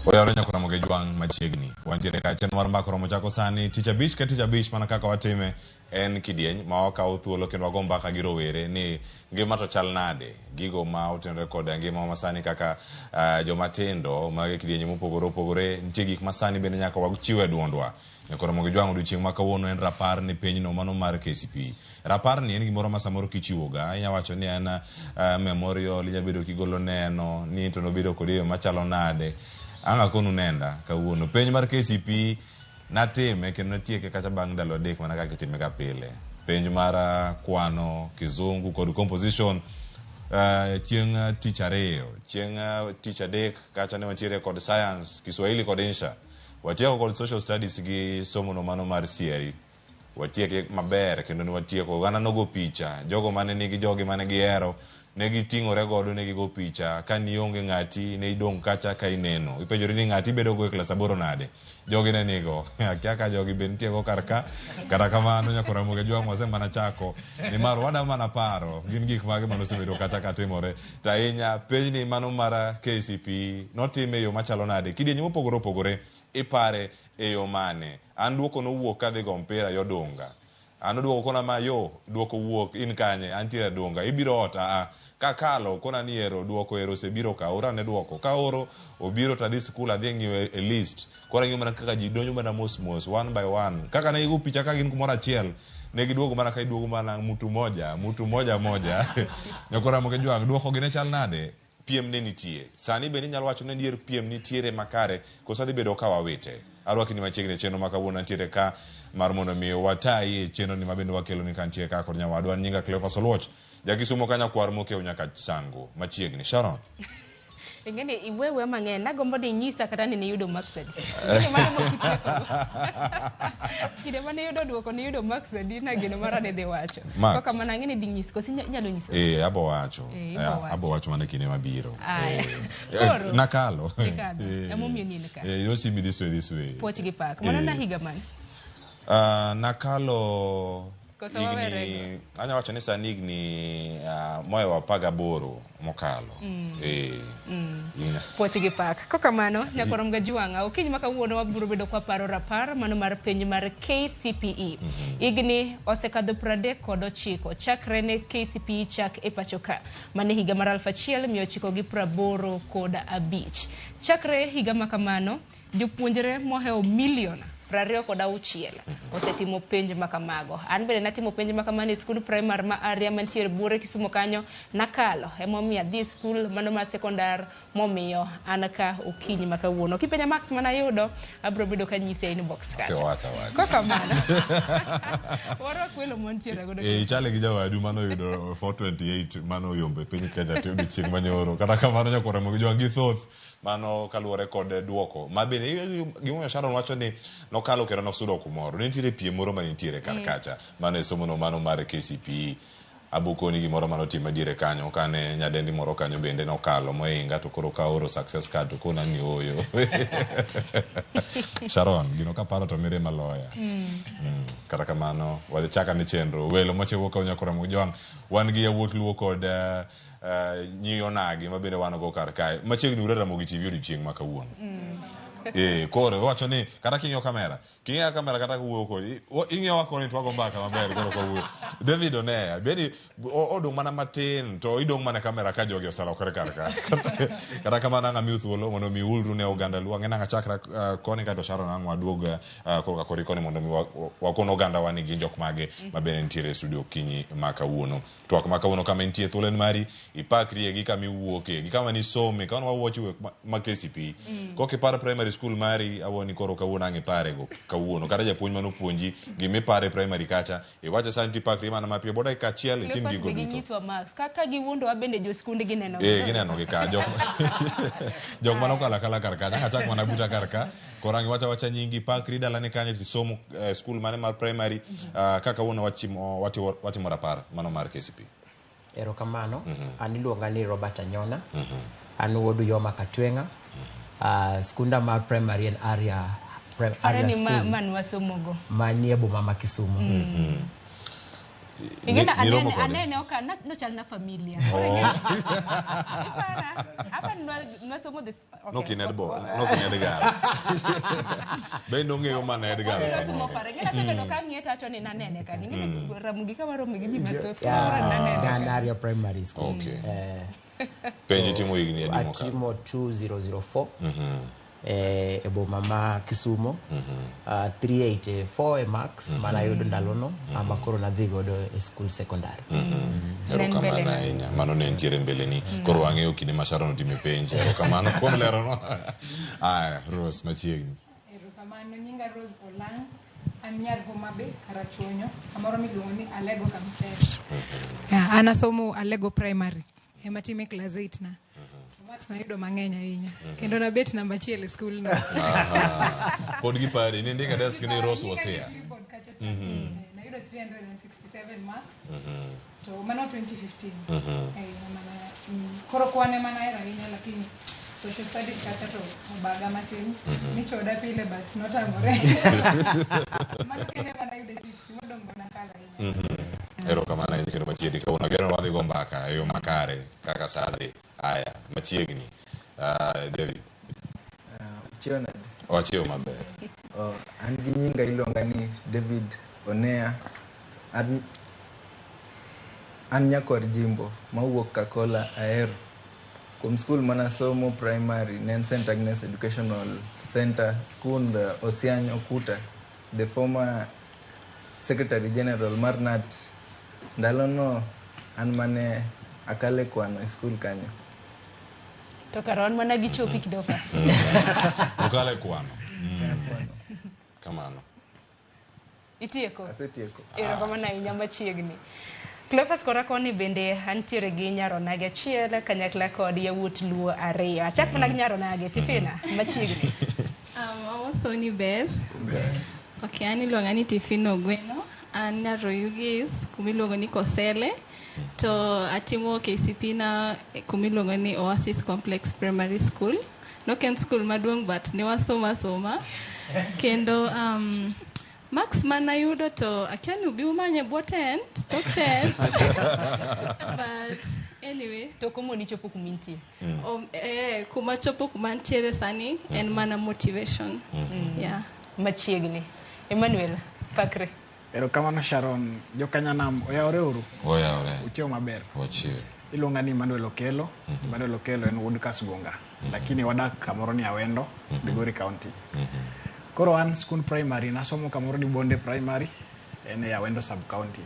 Oyawre nyaka Ramogi Jwang' machiegni. Wantiere ka chenro mar mbaka romo chako sani tich abich ka tich abich mana kaka watime en kidieny ma wakawo thuolo kendo wago mbaka gi rowere ni ngima to chal nade, gigo ma otenore kod ngima ma sani kaka joma tindo mag kidienje mopogore opogore nitie gik ma sani bende nyaka wachiw e duondwa. Nyaka Ramogi Jwang' odiochieng' ma kawuono en rapar ni pinyno mano mar KCPE. Rapar ni en gimoro ma samoro kichiwoga inya wacho ni en memorial, inya bedo kigolo neno ni to nobedo kode e yo machalo nade. Ang' akonu nenda kawuono. Penj mar KCPE natime kendo natieke kata bang' ndalo 3 mana kaka itime ga pile. Penj mar kwano, kizungu kod composition chieng' tich ariyo. Chieng' tich adek kacha ne wantiere kod science, Kiswahili kod Insha. Watieko kod social studies gi somo no mano mar CRE. Watieke maber kendo ne watieko. Oganda nogo picha. Jogo mane nigi jogi mane gihero ne giting'ore godo ne gigo picha. Ka nionge ng'ati ne idong' kacha ka ineno. Ipenjori ni ng'ati bedo go e klas 8 nade. Jogi ne nigo. Akia ka jogi be nitie go kar ka. Kata kamano nyaka Ramogi Jwang' wase mana chako. Nimar wada mana paro gin gik mage mane osebedo kacha ka timore. To ahinya penjni mano mar KCPE notime e yo machalo nade. Kidienje mopogore opogore ipare e yo mane. An duoko nowuok kadhi go mpira yodunga. An oduoko kona ma yo duoko wuok in kanye antiere adunga ibiro ot aa kakalo kona ni ero duoko ero osebiro ka ora ne duoko ka oro obiro to adhi skul adhi ng'iyo e list koro ang'iyo mana kaka ji donjo mana mos mos one by one kaka ne gigo picha ka gin kumoro achiel ne giduogo mana ka iduogo mana mutu moja mutu moja moja. Nyakora Ramogi Jwang' duoko gi ne chal nade? Piem ne nitie. Sani bende inyalo wacho ni adier piem nitiere makare koso adhi bedo ka wawite. Arwaki ni machiegni e chenro ma kawuono antiere ka mar mondo mi watayi e chenro ni mabende wakelo ni kantie ka kod nyawadwa nyinga Cleophas Oluoch. Jakisumo ka nyakwar mokew nyaka Sango machiegni. Sharon. Ing'eni iwewe mang'eny nagombo ni inyisa kata ni niyudo marks adi. Ing'eni mano mokitieko. Kinde mane iyudo duoko niyudo marks adi nageno mara ne dhi wacho. Marks. Kaka mana ang'e ni dhi nyisi koso inyalo nyiso. Abo wacho. Ibo wacho. Abo wacho mana kinde mabiro. Aya. Koro. Nakalo. Nikadho. Emomiyo ni in ka. You see me this way, this way. Puoch gi pak. Mano na higa mane? Nakalo Koso wawere higni, anya wacho ni sani higni mohewo 18 mokalo. Puoch gi pak. Kokamano, nyakorom ga Jwang'a, okinyi ma kawuono wabiro bedo kwa paro rapar mano mar penj mar KCPE. Higni osekadho 39 chakre ne KCPE chak e pacho ka. Mane higa mar 1985. Chakre higa ma kamano, jopuonjre mohewo milion 26 osetimo penj ma kamago. An bende natimo penj ma kamano e skund primar ma Aria mantiere Buore Kisumu kanyo nakalo. Emomiyo adhi e skul mano mar sekondar momiyo an ka okinyi ma kawuono. Kipenja marks manayudo, abiro bedo ka nyisi e inbox kacha. Wacha wacha. Kokamano. Warwak welo mantiere godo. Ichale gi jawadu manoyudo 428 mano oyombo e piny Kenya to odiochieng' manyoro. Kata kamano nyaka Ramogi Jwang' gi thoth mano kaluwore kod duoko. Ma bende gimomiyo Sharon wacho ni nokalo kendo nosudo kumoro. Ne nitiere piem moro mane nitiere kar kacha. Mano e somo no mano mar KCPE. Abo koni gimoro mane otime diere kanyo kane nyadendi moro kanyo bende nokalo mohinga to koro ka oro success card to kona ni oyo. Sharon, gino kaparo to mirima loya. Kata kamano wadhi chaka ni chenro. Welo mochiwo ka nyaka Ramogi Jwang' wan gi yawuot Luo kod nyi onagi ma bende wan go kar kae. Machiegni ure Ramogi TV odiochieng' ma kawuono. Koro wacho ni kata king'iyo kamera, king'iyo kamera kata wuoyo kodi, ing'iyo wa koni to wago mbaka maber koro kawuoyo. David Oneya, bedi odong' mana matin to idong' mana kamera ka jogi oselokore kar ka. Kata kamano ang' amiu thuolo mondo mi ulru ne oganda Luo. Ang'e ni ang' achakra koni kaeto Sharon ang' waduog korka kori koni mondo mi wakon oganda wa ni gin jok mage ma bende nitiere e studio okinyi ma kawuono. Twak ma kawuono kama intie thuolo en mari, ipakrie gi kama iwuoke, gi kama nisome, kama wawuoche wek ma KCPE. Kok ipar primary school mari, awuo ni koro kawuono ang' ipare go kawuono. Kata japuonj manopuonji gima ipare e primary kacha, iwache sani tipakri mana mapiyo, bo dakika achiel itim Cleophas gigo be duto. ginyiswa marks. Kaka giwuondowa bende jo skund gineno. Gineno gi ka. Jok mane okalo akala kar kanyo. Ang' achak mana buta kar ka. Koro ang' iwacho awacha nyingi, pakri dalani kanyo tisomo skul mane mar primary. Kaka kawuono watimo rapar mano mar KCPE. Erokamano. An iluonga ni Robert Anyona. An wuod Uyoma Katweng'a. Skunda mar primary en Aria, Pare Aria ni School. Man wasomogo. Manie boma ma Kisumu. Ing'e Niromo kode? anene oka, nochal na familia. Ipara, apa wasomo this okay. Nokin Edgar. Nokin Edgar. Be nong'eyo mana Edgar Wasomo samoro. pare. Ng'e asebedo ka ang'iye to awacho ni nanene ka. Ing'e Ramogi ka waromo gi ji mathoth. Yeah, Kamoro nanene ka. an Arya Primary School. Okay. Eh, Penj itimo higni adi mokalo? atimo 2004 e boma ma Kisumo. 384 e marks mana yudo ndalono ama koro nadhi godo e school secondary. Erokamano mbeleni. ahinya. Mano ne nitiere mbeleni. Koro wang'eyo kinde ma Sharon otime penj. Erokamano kuom lerono. Aya, Rose machiegni. Erokamano, nyinga Rose Olang', an nyar Homa Bay, Karachuonyo, kamoro miluongo ni Alego Kamsere. Yeah, an asomo Alego Primary, ema time class 8 na. Marks nayudo mang'eny ahinya, kendo nabet namba achiel e skul no. Pod gipari. Ni ndika desk ni Rose was here. Clipboard kacha cha. Eh, Nayudo 367 marks. To mano 2015. Eh, mana, koro kwan ema nahero ahinya lakini social studies kacha to obaga matin. Nichoda pile but notamore. Mano kende ema nayudo 60, modong' go nakalo ahinya. Erokamano ahinya kendo machiegni. Kawuono ageno wadhi go mbaka e yo makare kaka sa dhi. Aya, machiegni. David, Uchiewo nade? wachiewo maber. Oh, an gi nyinga iluonga ni David Onea. An nyakwar Jimbo mawuok Kakola Ahero. Kuom skul manasomo primary ne en St. Agnes Educational Center, skund Osiany Okuta, the former Secretary General mar NAT. Ndalono an mane akale kwano e skul kanyo. To kara wan mana gi chopi Cleophas. Okale kwano. Kamano. Itieko. Asetieko. Erokamano ahinya machiegni. Cleophas kora koni bende antiere gi nyaronage achiel kanyakla kod yawuot Luo ariyo. Achak mana gi nyaronage, Tifina, machiegni. Amoso ni ber. Okay, an iluonga ni Tifino Ogweno. An nyar Oyugis kumiluongo ni Kosele. To atimo KCP na kumiluongo ni Oasis Complex Primary School. Nok en school maduong' but ne wasomo asoma. Kendo marks manayudo to akia ni ubi umanye bwo tent, top tent. But anyway, To komoni chopo kumintie. Kuma chopo kuma ntiere sani en mana motivation. Yeah. Machiegni. Emmanuel, pakre. Erokamano Sharon, jokanyanam oyawore uru, Oyawore. uchiewo maber. Wachiewo. Iluonga ni Emmanuel Okelo. Emmanuel Okelo en wuod Kasgunga, lakini wadak kamoro ni Awendo, Migori County. Koro an skund primary nasomo kamoro ni Bonde Primary, en e Awendo sub county.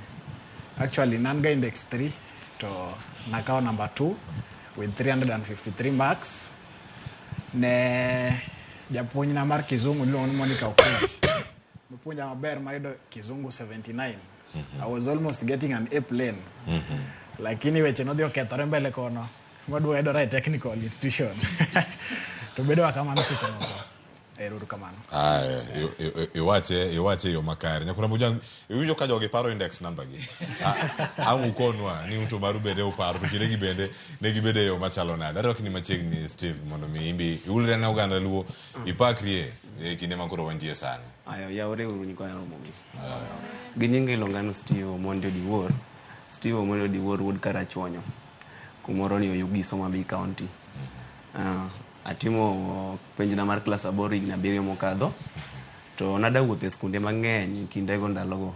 Actually nan ga index 3 to nakawo number 2 with 353 marks. Ne japuonjna mar kizungu iluongo ni Monica Okech. Nopuonja maber mayudo kizungu 79. I was almost getting an A plane. Lakini weche nodhi okethore mbele kono. Maduogo ayudora e technical institution. To bedo kamano seche moko. Ero uru kamano. Aya, iwache e yo makare. Nyakura Mojang, iwinjo ka jogi paro index number gi. Ang' ukonwa ni uto maru bende uparo to kinde gi bende ne gibedo e yo machalo nade. Arwaki ni machiegni Steve mondo mi imbi iulre ne oganda Luo ipakrie e kinde ma koro wantie sani. Ayo, yawre uru nyikwa Ramogi. Gi nyinga iluonga ni Steve Omondi Odiwuor. Steve Omondi Odiwuor wuod Karachuonyo. Kumoro ni Oyugis Homa Bay County. Atimo penjna mar klas 8 higni 7 mokadho. To nada wuotho e skunde mang'eny kindego ndalogo.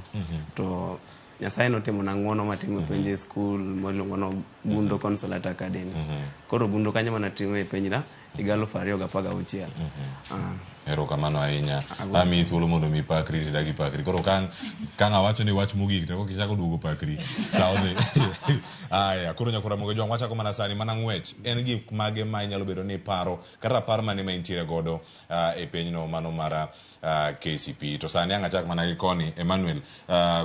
To Nyasaye notimona ng'uono matimo penj e skul miluongo no Bundo Consolata Academy. Koro Bundo kanyo manatimo e penjna higa 2016. Erokamano ahinya. Amiyi thuolo mondo mi pakri to idagi pakri. Koro kang' awacho ni wach mogik to kichako duogo pakri. Sa odhi. Aya, koro nyakora Ramogi Jwang' wachako mana sani mana ng'wech. En gik mage ma inyalo bedo ni iparo kata rapar mane ma intiere godo e pinyno mano mar KCPE. To sani ang' achak mana gi koni Emmanuel,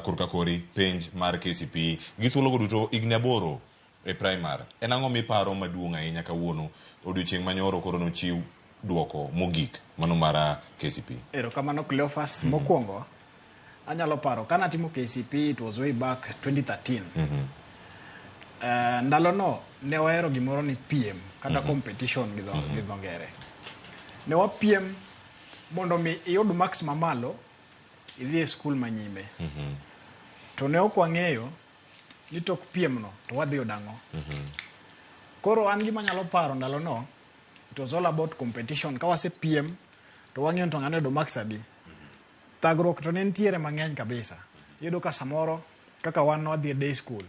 korka kori penj mar KCPE gi thuolo go duto higni 8 e primary. En ang'o miparo maduong' ahinya kawuono odiochieng' manyoro koro nochiw duoko mogik mano mar KCPE? Erokamano Cleophas. Mokwongo anyalo paro kana timo KCPE, it was way back 2013. Ndalono ne wahero gimoro ni PM kata competition gi dho ngere. Ne wapiem mondo mi iyud marks mamalo idhi e skul manyime. To ne ok wang'eyo ni tok piem no to wadhi yudo ang'o. Koro an gima anyalo paro ndalono, It was all about competition. Ka wasepiem to wang'iyo ni to ng'ano oyudo marks adi. Thagruok to ne nitiere mang'eny kabisa. Iyudo ka samoro kaka wan nwadhi e day school,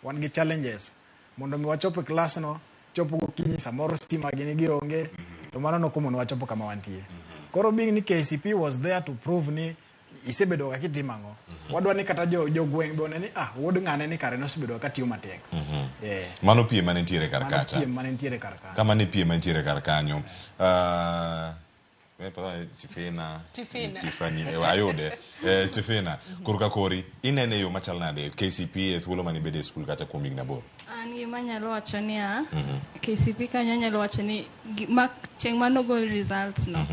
wan gi challenges. Mondo mi wachop e klas no, chopo gokinyi samoro stima gini gionge, to mano nokomonwa chopo kama wantie. Koro being ni KCP was there to prove ni isebedo ga kitimo ang'o. Wadwa ni kata jogweng' be one ni ah, wuod ng'ane ni kare nosebedo ka tiyo matek. Yeah. Mano piem mane nitiere kar Mano kacha. piem mane nitiere kar kanyo. Kama ne piem mantiere kar kanyo. Tifina. Tifina. Tiffany, ayude. Tifina, korka kori, inene yo machal nade KCP e thuolo mane ibedo e skul kacha kuom higni 8? An gima anyalo wacho niya, KCP kanyo anyalo wacho ni chieng' manogol results no,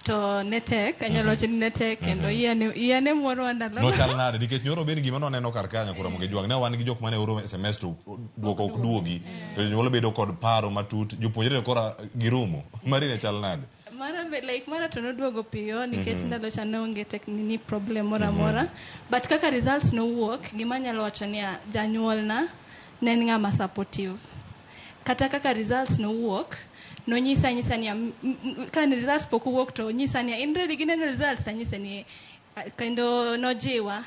to ne tek, anyalo wacho ni ne tek kendo iya ne morowa ndalo. Nochal nade nikech nyoro bende gima nwaneno kar kanyo koro Ramogi Jwang' ne wan gi jok mane oro SMS to duoko ok duogi to jonyuol bedo kod paro matut jopuonjre kora girumo mari ne chal nade? Mara like mara to noduogo piyo nikech ndalo cha ne onge nini problem moro amora. But kaka results nowuok, gima anyalo wacho niya, janyuolna ne en ng'ama supportive. Kata kaka results nowuok, nonyisa anyisa niya, ka ne results pok owuok to onyisa niya, in ready gi neno results? Anyise ni kendo nojiwa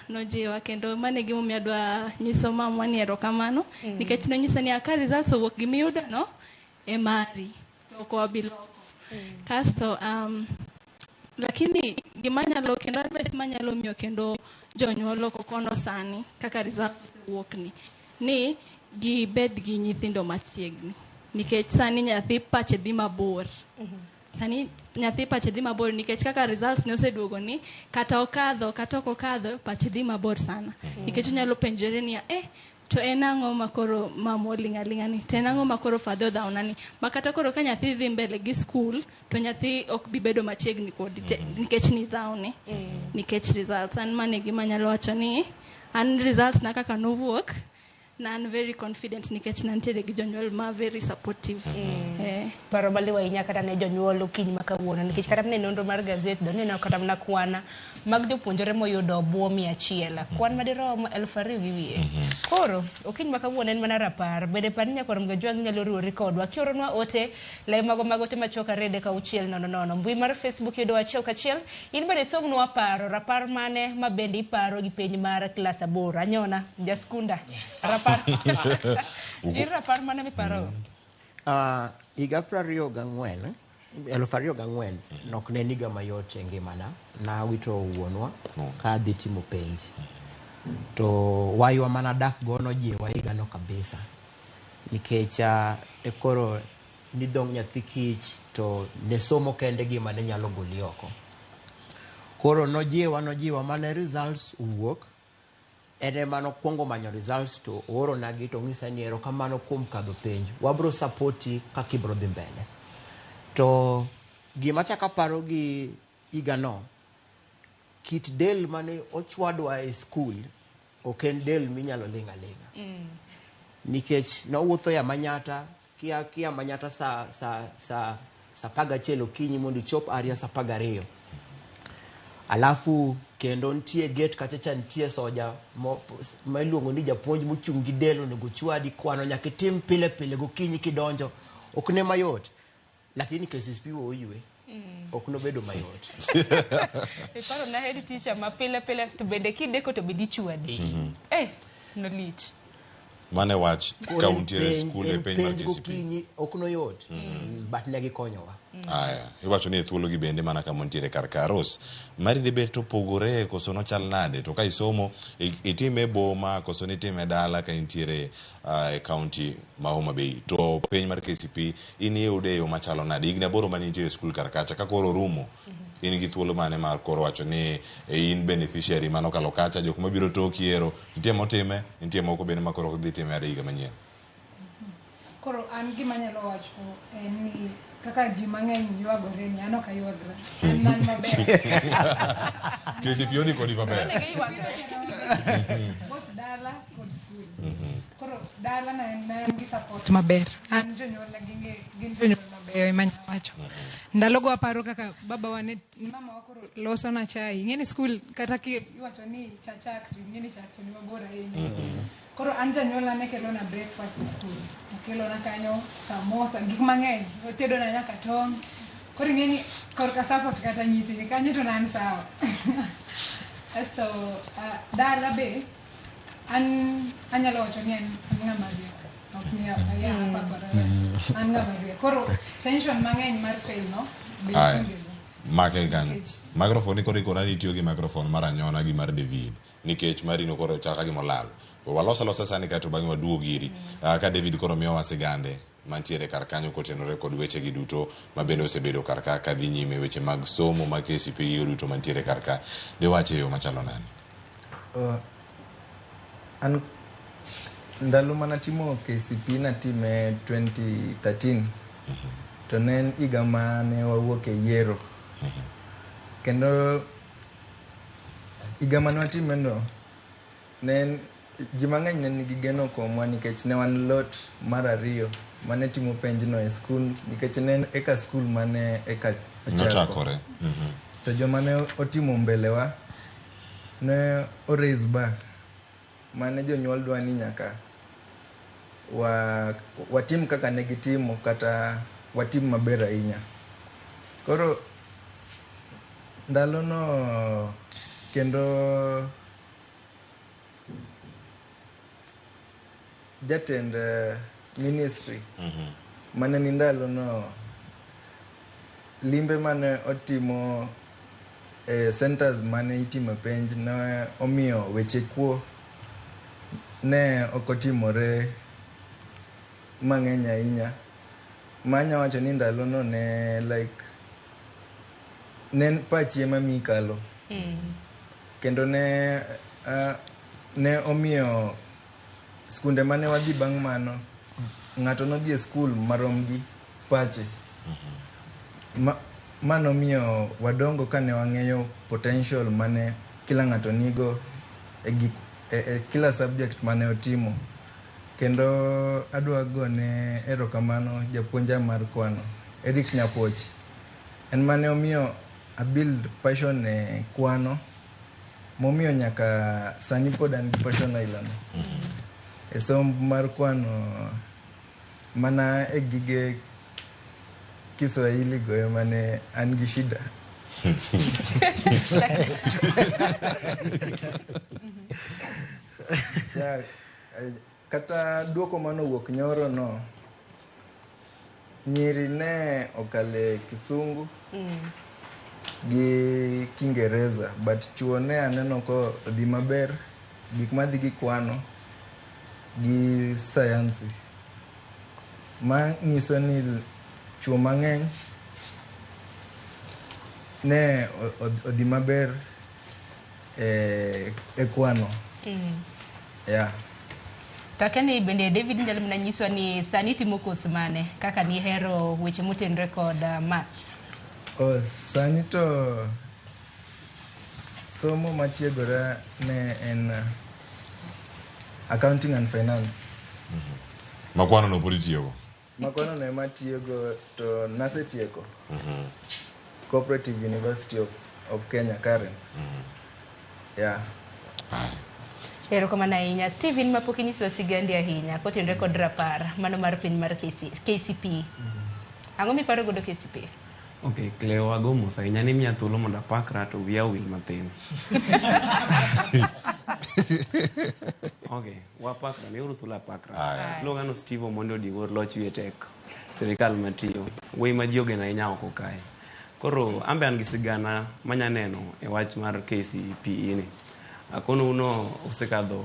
kendo mano e gimomiyo adwa nyiso mamwa ni erokamano. Nikech nonyisa niya, ka results owuok gimiyudo no e mari, to ok wabi loko. Kasto lakini gima anyalo kendo advice manyalo miyo kendo jonyuol oko kono sani kaka results owuok ni gibed gi nyithindo machiegni nikech sani nyathi pache dhi mabor. Sani nyathi pache dhi mabor nikech kaka results ne oseduogo ni kata okadho kata ok okadho pache dhi mabor sana. Nikech onyalo penjore niya, to en ang'o makoro mama oling' aling'a ni, to en ang'o makoro father odhawna ni, ma kata koro ka nyathi dhi mbele gi school to nyathi ok bi bedo machiegni kodi nikech ni dhawne, nikech results. An mano e gima anyalo wacho ni an results na kaka nowuok na an very confident nikech nantiere gi jonyuol ma very supportive. Paro maliw ahinya kata ne jonyuol okinyi ma kawuono nikech kata mana e nonro mar gazet do neno kata mana kwana mag jopuonjre moyudo bwo 100 kwan madirom 2,200. Koro okinyi ma kawuono en mana rapar bende par ni nyakwar Mgajwang' inyalo riwori kodwa kioronwa ote lai mago mag ote machuok 2 3 6 0 0 mbui mar Facebook yudo 1 1 in bende somnwa paro rapar mane ma bende iparo gi penj mar klas 8 anyona jaskunda rapar in rapar mane miparo? Higa 24 2024 nok ne en higa mayot e ngimana. Nawito wuonwa ka adhi timo penj. To waywa manadak go nojiwa higano kabisa. Nikech koro nidong' nyathi kich to ne somo kende gima ne nyalo goli oko. Koro nojiwa mane results owuok. En ema nokwongo manyo results to ooronagi to onyisa ni erokamano kuom kadho penj. Wabro supporti kaka ibro dhi mbele. To gima achako aparo gi higano, kit del mane ochwadwa e skul ok en del minyalo ling' aling'a. Nikech nawuotho ya Manyatta, kia Manyatta sa 11 okinyi mondo ichop Arya sa 12. Alafu kendo nitie gate kacha cha nitie soja ma iluongo ni japuonj mochung' gi del onego chwadi kwano nyaka itim pile pile gokinyi kidonjo. Ok ne mayot. Lakini KCP oywe. Ok nobedo mayot. Iparo na head teacher ma pile pile to bende kideko to bende ichwadi. Nolich. Mane wach ka untiere e skul e piny mar penj KCP. gokinyi ok noyot. But ne gikonyowa. Aya, iwacho ni e thuolo gi bende mana kama untiere kar Karos. Mari dhi bet opogore koso nochal nade? To ka isomo itime e boma koso nitime dala ka intiere e county ma Homa Bay. To piny mar KCP in iyude e yo machalo nade? Higni 8 mane intiere e skul kar kacha ka koro orumo, in gi thuolo mane mar koro wacho ni in beneficiary mano kalo kacha jok mabiro toki ero nitie motime, nitie moko bende ma koro dhi time higa manyien. Koro an gima anyalo wacho en ni kaka ji mang'eny ywagore ni an ok aywagra. An nan maber. KCP odhi kodi maber. Both dala kod skul. Koro Dala na en ne en gi support maber. An jonyuolna gin jonyuol mabeyo ema anyalo wacho. Ndalogo aparo kaka babawa ne mamawa koro losona chai. Ing'e ni skul kata ki iwacho ni cha chak to ing'e ni chak to ni mabor ahinya. Koro an janyuolna ne kelona breakfast e skul. Okelona kanyo samosa, gik mang'eny. Otedona nyaka tong'. Koro ing'e ni korka support kata nyisi ni kanyo to ne an sawa. Asto dala be an anyalo wacho ni an ng'ama riek. Ok ni aya apakora bas. An ng'ama riek. Koro tension mang'eny mar fail no be Aya. onge go. Make kanyo. Nikech- Microphone ni koro ikora ni itiyo gi microphone mar Anyona gi mar David nikech mari no koro chaka gima olal. Walos alosa sani kaeto bang'e waduog iri. Ka David koro miyowa sigande mantiere kar kanyo kotenore kod weche gi duto ma bende osebedo kar ka kadhi nyime weche mag somo mag KCPE gigo duto mantiere kar ka. Diwache e yo machalo nade? An ndalo manatimo KCPE natime 2013 to ne en higa mane wawuok e yiero. Kendo higa mane watime no ne en ji mang'eny ne nigi geno kuomwa nikech ne wan lot mar ariyo mane timo penjno e skul nikech ne en eka skul mane eka ochako. Nochakore. To joma ne otimo mbelewa ne o raise bar mane jonyuol dwa ni nyaka watim kaka ne gitimo kata watim maber ahinya. Koro ndalono kendo jatend ministry mane ni ndalono limbe mane otimo e centers mane itimo penj ne omiyo weche kuo ne ok otimore mang'eny ahinya. Manya wacho ni ndalono ne like ne en pachi ema miyi kalo. Kendo ne omiyo skunde mane wadhi bang' mano ng'ato nodhi e skul marom gi pache. Ma nomiyo wadongo kane wang'eyo potential mane kila ng'ato nigo e gik e kila subject mane otimo. Kendo adwa gone erokamano japuonja mar kwano Eric Nyapoch. En mane omiyo a build passion e kwano momiyo nyaka sani pod an gi passion aila no. E somb mar kwano mana e gige Kiswahili go ema ne an gi shida. Ja, kata duoko manowuok nyoro no, nyiri ne okale Kisungu gi Kiingereza, but chuo ne aneno ko odhi maber, gik madhi gi kwano gi sayansi. Ma nyiso ni chuo mang'eny ne odhi maber e kwano. Yeah. To bende David nyalo mana nyiswa ni sani itimo course mane kaka nihero weche motenore kod maths? Oh, sani to somo matiegora ne en accounting and finance. Makwano no pod itiyogo? Makwano no ema atiyogo to nasetieko. Cooperative University of Kenya, Karen. Yeah. Erokamano ahinya. Steven, mapok inyisowa sigandi ahinya kotenore kod rapar mano mar piny mar KCPE. Ang'o miparo godo KCPE? Ok, Cleo, ago mos ahinya ni miya thuolo mondo apakra to wiya owil mathin. Ok, wapakra, miuru thuolo apakra. Iluonga ni Steve Omondi Odiwuor, loch wiye tek. Sirikal matiyo. Wuoyi ma ji ogeno ahinya oko kae. Koro an be an gi sigana manya neno e wach mar KCPE ni. Akonou no osekadho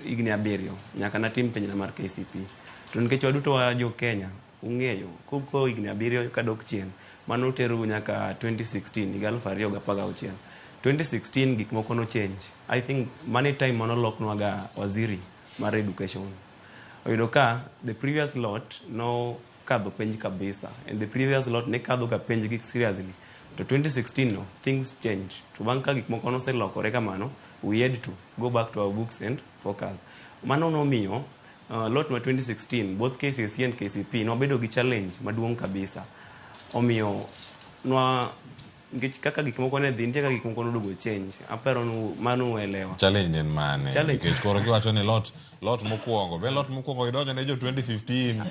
higni 7 nyaka natim penjna mar KCPE. To nikech waduto wa jo Kenya, ung'eyo, ko higni 7 kadok chien, mano terou nyaka 2016, higa 2016. 2016 gik moko no change. I think mane time manoloknwaga waziri mar education. Oyudo ka the previous lot no kadho penj kabisa, and the previous lot ne kadho ga penj gi seriously. To 2016 no, things changed. To bang' ka gik moko noselokore kamano, we had to go back to our books and focus. Mano nomiyo Lot ma 2016 both KCSE and KCP nwabedo gi challenge maduong' kabisa. Omiyo nwa nikech kaka gik moko ne dhi nitie kaka gik moko noduogo change. Aparo ni mano uelewa. Challenge ne en mane? Challenge. Nikech koro kiwacho ni lot lot mokwongo, be lot mokwongo idonjo ne jo 2015.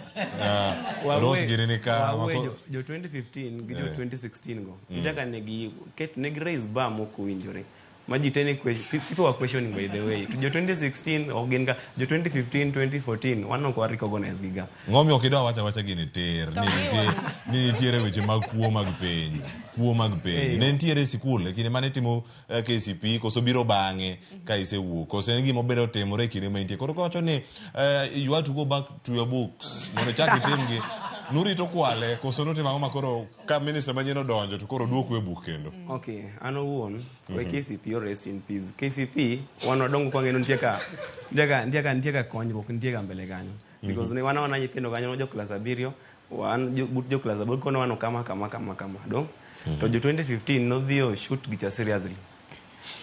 Rose gini ni ka wawe mako- jo 2015 gi jo 2016 go. Nitie kaka ne gi ket ne gi raise bar mok owinjore. Ma ji te ne people were questioning by the way. To jo 2016 ok gin ga jo 2015 2014 wan ok wa recognize gi ga. Ng'omi ok idwa wacho awacha gini tir To ni nitie ni nitiere weche mag kuo mag penj kuo mag penj ne nitiere e sikul e kinde mane itimo KCPE koso biro bang'e ka isewuok koso en gima obedo timore e kinde ma intie koro kawacho ni you have to go back to your books mondo ichak itimgi nurito kwale koso nutimo ang'o ma koro ka minister manyien odonjo to koro duoku e buk kendo. Okay, an owuon we KCPE or rest in peace. KCPE wan wadongo kwa ng'eno nitie ka nitie ka konyruok nitie ka mbele kanyo. Because ne wan wana nyithindo kanyo jo klas abiriyo wan jo, but jo klas aboro kono wano kama kama kama kama do. To jo 2015 nodhi o shoot gicha seriously.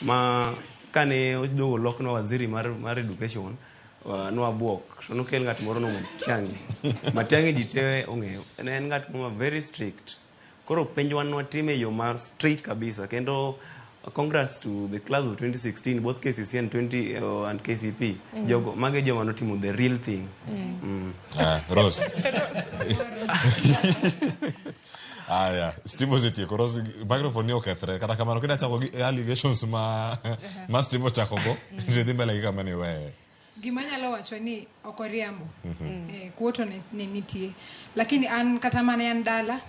Ma kane oduogo lokno waziri mar education nwabuok to nokel ng'at moro no Matiang'i. Matiang'i ji te ong'eyo. Ne en ng'at moro very strict. Koro penj wan nwatime e yo mar straight kabisa kendo congrats to the class of 2016 both KCC and 20 and KCP. Jogo mage joma notimo the real thing. Rose. Aya, Steve osetieko. Rose, microphone ni okethre. Kata kamano kida chako gi allegations ma Steve ochako go, to dhi mbele gi kama ni weye. Gima anyalo wacho ni ok oriambo. Kuo to ne nitie. Lakini an kata mana an dala,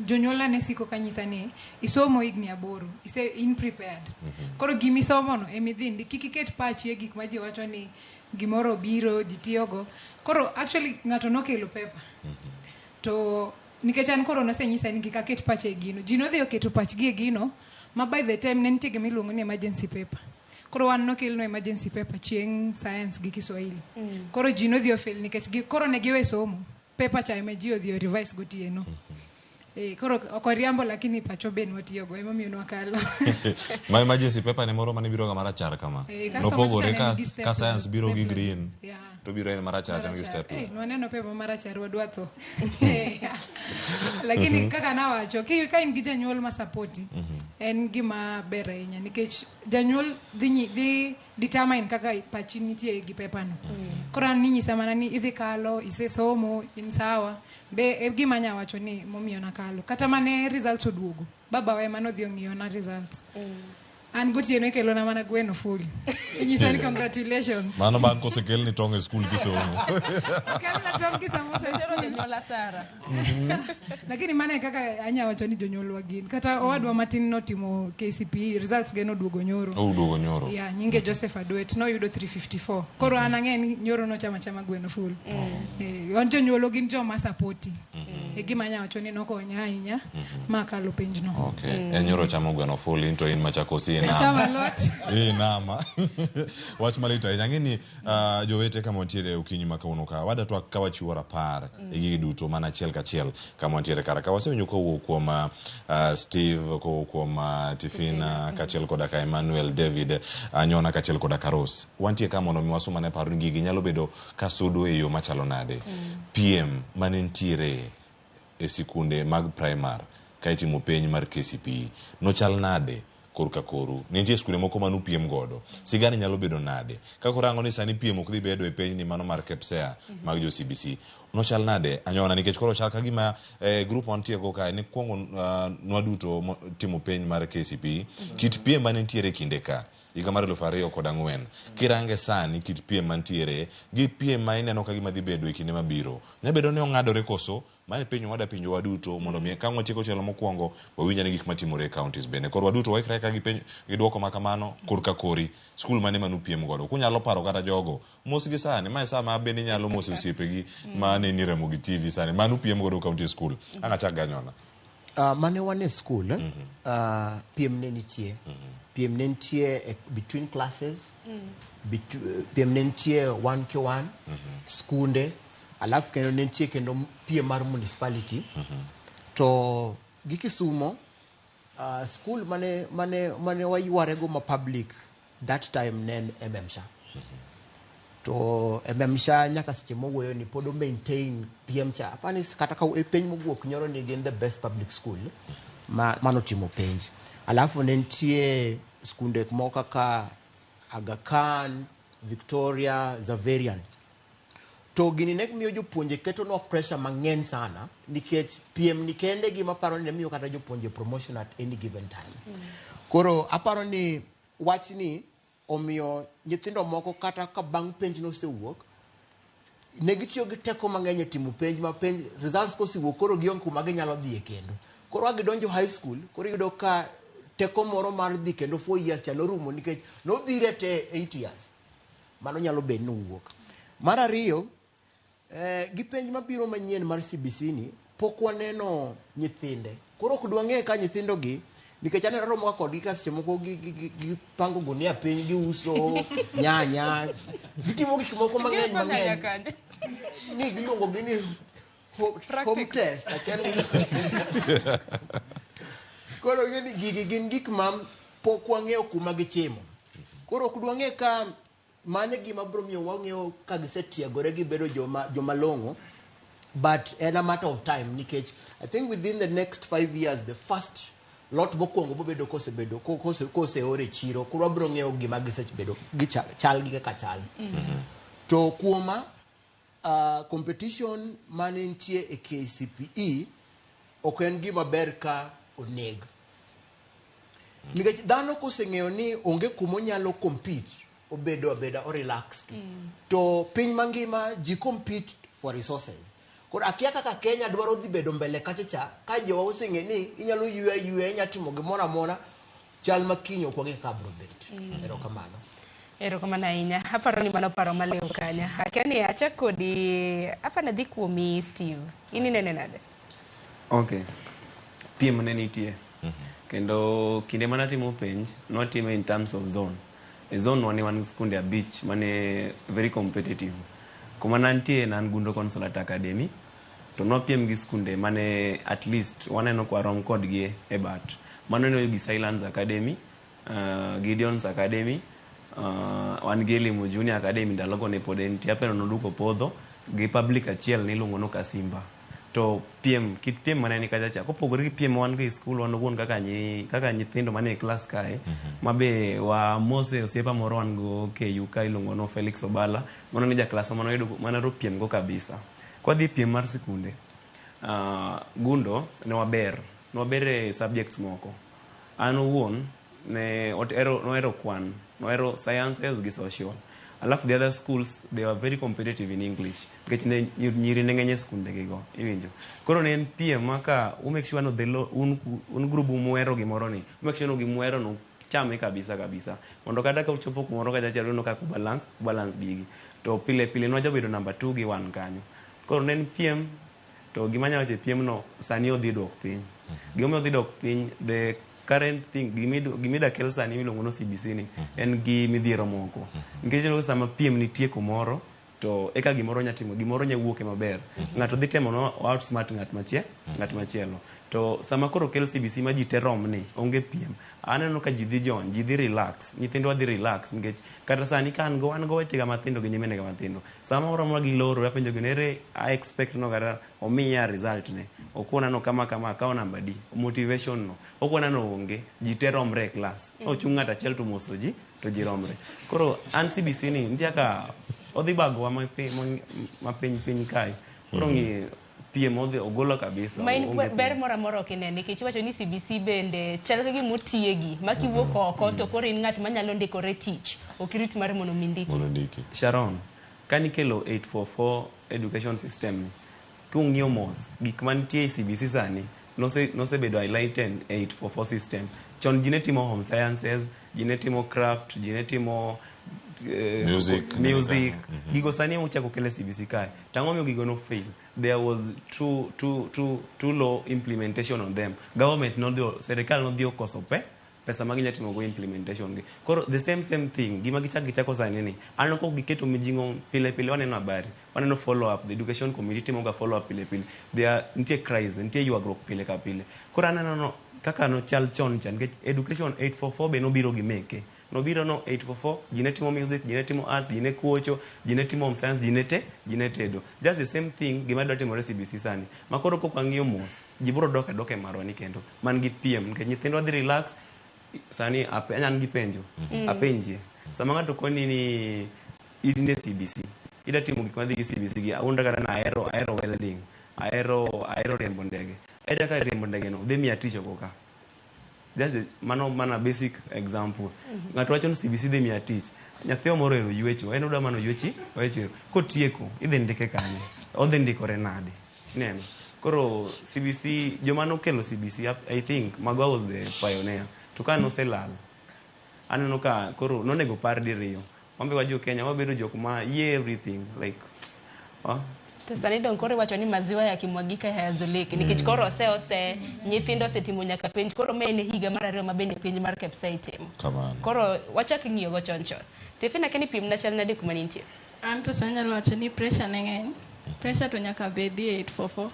jonyuolna ne siko ka nyisa ni isomo higni 8, ise in prepared. Koro gimisomo no ema idhi ndi, kik iket pachi e gik ma ji wacho ni gimoro biro, ji tiyogo. Koro actually ng'ato nokelo paper. To nikech an koro nosenyisa ni kik aket pacha e gino. Ji nodhi oketo pachgi e gino, ma by the time ne nitie gima iluongo ni emergency paper. Koro wan nokelnwa emergency paper chieng' science gi Kiswahili. Koro ji nodhi ofail nikech koro ne giwe somo. Paper cha ema ji odhi o revise gotieno. Koro ok oriambo lakini pacho be nwatiyogo emomiyo nwakalo. Ma emergency paper ne moro mane biro ga marachar kama. Kasto Nopogore machicha ne ka, nigi step ka science biro gi step green. Yeah. To biro en marachar to nigi Marachar. step. Nwaneno paper marachar wadwa tho. Lakini kaka nawacho, ka in gi janyuol ma sapoti, en gima ber ahinya nikech janyuol dhi determine kaka pachi nitie gi paper no. Koro an ninyisa mana ni idhi kalo, isesomo, in sawa. Be e gima anya wacho ni momiyo nakalo. Kata mane results oduogo, baba wa ema nodhi ong'iyona results. An gotieno ikelona mana gweno full. Inyisa ni congratulations. Mano bang' kosekelni tong' e skul kisomo. Kelna tong' gi samosa e Tero skul. jonyuol asara. Lakini mano e kaka anya wacho ni jonyuolwa gin. Kata owadwa matin notimo KCPE, results ge noduogo nyoro. Oduogo nyoro. Yeah, nyinge Joseph Adwet noyudo 354. Koro an ang'e ni nyoro nochamo achama gweno full. Wan jonyuolo gin joma sapoti. E gima anya wacho ni nokonya ahinya ma akalo penjno. Okay. En nyoro chamo gweno full in to in Machakos inama. Chamo alot. Inama. Wach malit ahinya. Ang'e ni jowete kama wantiere okinyi ma kawuono ka wada twak ka wachiwo rapar e gigi duto mana achiel kachiel kama wantiere kar ka. Wasewinjo kowuok kuom Steve, kowuok kuom Tifina, kaachiel koda ka Emmanuel David Anyona, kaachiel koda ka Rose. Wantie ka mondo mi wasum ane paro ni gigi nyalo bedo ka sudo e yo machalo nade. PM mane nitiere e sikunde mag primar ka itimo penj mar KCPE nochal nade korka koru? Nitie skunde moko manu piem godo. Sigana nyalo bedo nade? Ka koro ango ni sani piem ok dhi bedo e penj ni mano mar KPSEA mag jo CBC. Nochal nade Anyona nikech koro chal ka gima group mantie go kae ni kuongo nwaduto timo penj mar KCPE. Kit piem mane nitiere e kinde ka higa mar 2004 kirange sani kit piem mantiere gi piem ma ineno ka gima dhi bedo e kinde mabiro nyalo bedo ni ong'adore koso mane penjo wada penjo waduto mondo mi ka watieko tielo mokwongo wawinj ane gik matimore e counties bende. Koro waduto waikre ka gi penjo gi duoko ma kamano korka kori skul mane manu piem godo kunyalo paro kata jogo mos gi sani mae saa ma bende inyalo moso osiepegi ma neni Ramogi TV sani manu piem godo county school. Ang' achak gi Anyona. Mane wan e skul, piem ne nitie. Piem ne nitie between classes, piem ne nitie 1 to 1, skunde, alafu kendo ne nitie kendo piem mar municipality. To gi Kisumo, school mane waywarego ma public that time ne en MM Sha. To MMSHA nyaka seche mowuoyo ni pod o maintain piem cha. Apani kata ka e penj mowuok nyoro ni gin the best public school ma manotimo penj. Alafu ne nitie skunde moko kaka Aga Khan, Victoria, Xaverian. To gini ne miyo jopuonje ketonwa pressure mang'eny sana nikech piem ni kende gima aparo ni ne miyo kata jopuonje promotion at any given time. Koro aparo ni wachni omiyo nyithindo moko kata ka bang' penj nosewuok ne gitiyo gi teko mang'eny e timo penj ma penj results kosewuok koro gionge kuma ginyalo dhiye kendo. Koro ka gidonjo high school koro iyudo ka teko moro mar dhi kendo 4 years cha norumo nikech nodhire te 8 years. Mano nyalo bedo ni owuok. Mar ariyo, gi penj mabiro manyien mar CBC ni, pok waneno nyithinde. Koro ok dwang'e ka nyithindo gi, nikech aneno romo ga kodgi ka seche moko gipango gunia piny, giuso nyanya, gitimo gik moko mang'eny mang'eny. Ni giluongo gi ni home test. Koro gigi gin gik ma pok wang'eyo kuma gichimo. Koro ok dwang'e ka mano e gima biro miyo wang'eyo ka gisetiegore gibedo joma long'o, but en a matter of time nikech I think within the next 5 years the first lot mokwongo bobedo kosebedo koseor e chiro koro wabiro ng'eyo gima gisebedo chal gi kaka chal. To kuoma competition mane nitie e KCPE ok en gima ber ka oneg. Nikech dhano koseng'eyo ni onge kuma onyalo compete, obedo abeda o relaxed. To piny mangima ji compete for resources. Koro akia kaka Kenya dwaro dhi bedo mbele kacha cha, ka jowa oseng'e ni inyalo ywe ayweya, inyalo timo gimoro amora, chal ma kiny ok wang'e kaka biro bet. Erokamano. Erokamano ahinya. Aparo ni mano paro maliw kanya. Akia ni achak kodi, apa nadhi kuomi Steve. In inene nade? Okay. Piem ne nitie. Kendo kinde manatimo penj, nwatime in terms of zone. E zone wane wan skunde 5 mane very competitive. Kuma nantie ne an Gundo Consolata Academy, to nwapiem gi skunde mane at least waneno kwa rom kodgi e bat. Mano ne gi Silence Academy, Gideon's Academy, wan gi Elimu Junior Academy ndalogo ne pod entie, apeno noduogo podho, gi public achiel niluongo no Kasimba. To piem, kit piem mane ni kacha cha, kopogore gi piem wan go e skul, wan owuon kaka nyithindo manie klas kae, ma be wa mose osiepa moro wan go KU ka iluongo no Felix Obala, mano ne ja klas mane oyudo, mane oro piem go kabisa. Kwadhi piem mar sikunde, Gundo ne waber, ne waber e subjects moko. An owuon ne nohero kwan, nohero sciences gi social. Alafu the other schools, they were very competitive in English. Nikech ne nyiri ne ng'eny e skunde gigo, iwinjo. Koro ne en piem ma ka u make sure no the lo, un group muhero gimoro ni, u make sure no gimuhero no chame kabisa kabisa. Mondo kata ka uchopo kumoro kacha cha, uneno kaka balance gigi. To pile pile nwajabedo number 2 gi 1 kanyo. Koro ne en piem, to gima anyalo wacho e piem no, sani odhi dok piny. Gimomiyo odhi dok piny, the current thing, gimida kel sani miluongo no CBC ni, en gi midhiero moko. Nikech ineno sama piem nitie kumoro, to eka gimoro nya timo, gimoro nya wuoke maber. Ng'ato dhi temo no outsmart ng'at ng'at machielo. To sama koro kel CBC ma ji te rom ni, onge piem. Aneno ka ji dhi jony, ji dhi relax, nyithindwa dhi relax, nikech kata sani ka an go, an go wetega mathindo gi nyiminega mathindo. Sama moro amora giloro, apenjo gi ni ere I expect no kata omiya result ne. Okona no kama kama, akawo namba D. Motivation no. Okona no onge, ji te romre e class. Ochung' ng'at achiel to moso ji, to ji romre. Koro an CBC ni, nitie kaka odhi bagowa ma piny piny kae. Koro ng'i piem odhi ogolo kabisa. Ma in Onge ber piem. moro amora ok ine, nikech iwacho ni CBC bende chal ka gima otiegi, ma kiwuok oko to koro in ng'at manyalo ndikore tich, ok irit mar mondo mi ndiki. Mondo ndiki. Sharon, kanikelo 844 education system ni, kung'iyo mos, gik mantie e CBC sani, nosebedo highlighted e 844 system. Chon ji ne timo home sciences, ji ne timo craft, ji ne timo Music. music. Gigo sani ochako kele CBC kae. Tang'o miyo gigo no fail? There was too low implementation on them. Government nodhi, serikal nodhi okoso pesa ma ginya timo go implementation gi. Koro the same thing, gima gichako gichako sani ni, aneno kok giketo mijing'o pile pile, waneno habari, waneno follow up, the education committee timo ga follow up pile pile. There nitie crisis, nitie ywagruok pile ka pile. Koro aneno no, kaka nochal chon cha, nikech education 844 be nobiro gi meke. Nobiro no 844, ji ne timo music, ji ne timo arts, ji ne kuocho, ji ne timo home science, ji ne te, ji ne tedo. Just the same thing gima dwa timore CBC sani. Ma koro kok wang'iyo mos, ji biro dok adoka e marwa ni kendo. Man gi piem, nikech nyithindwa dhi relax, sani an gi penjo, apenjie. Sama ng'ato koni ni in e CBC, ida timo gik madhi gi CBC gi, awuondra kata ni ahero welding, ahero riembo ndege. Ere kaka riembo ndege no dhi miya tich oko ka? That's mano mana basic example. Ng'ato wacho ni CBC dhi miya tich. Nyathi moro ohero ywecho, en odwa mana oywechi, oywecho. Kotieko, idhi ndike kanye? Odhi ndikore nade? Ineno? Koro CBC, joma nokelo CBC, I think Magoha was the pioneer. To ka noselal, aneno ka koro nonego par diriyo. Wambe wa jo Kenya wabedo jok ma yie everything like To sani dong koro iwacho ni maziwa yakimwagika hayazoleki nikech koro ose nyithindo osetimo nyaka penj koro ma en higa mar ariyo ma bende penj mar KPSEA itimo. Kamano. Koro wachak ng'iyo go chon chon. Tifina keni pim na chal nade kuma nintie? An to anyalo wacho ni pressure ne ng'eny. Pressure to nyaka bedie 844.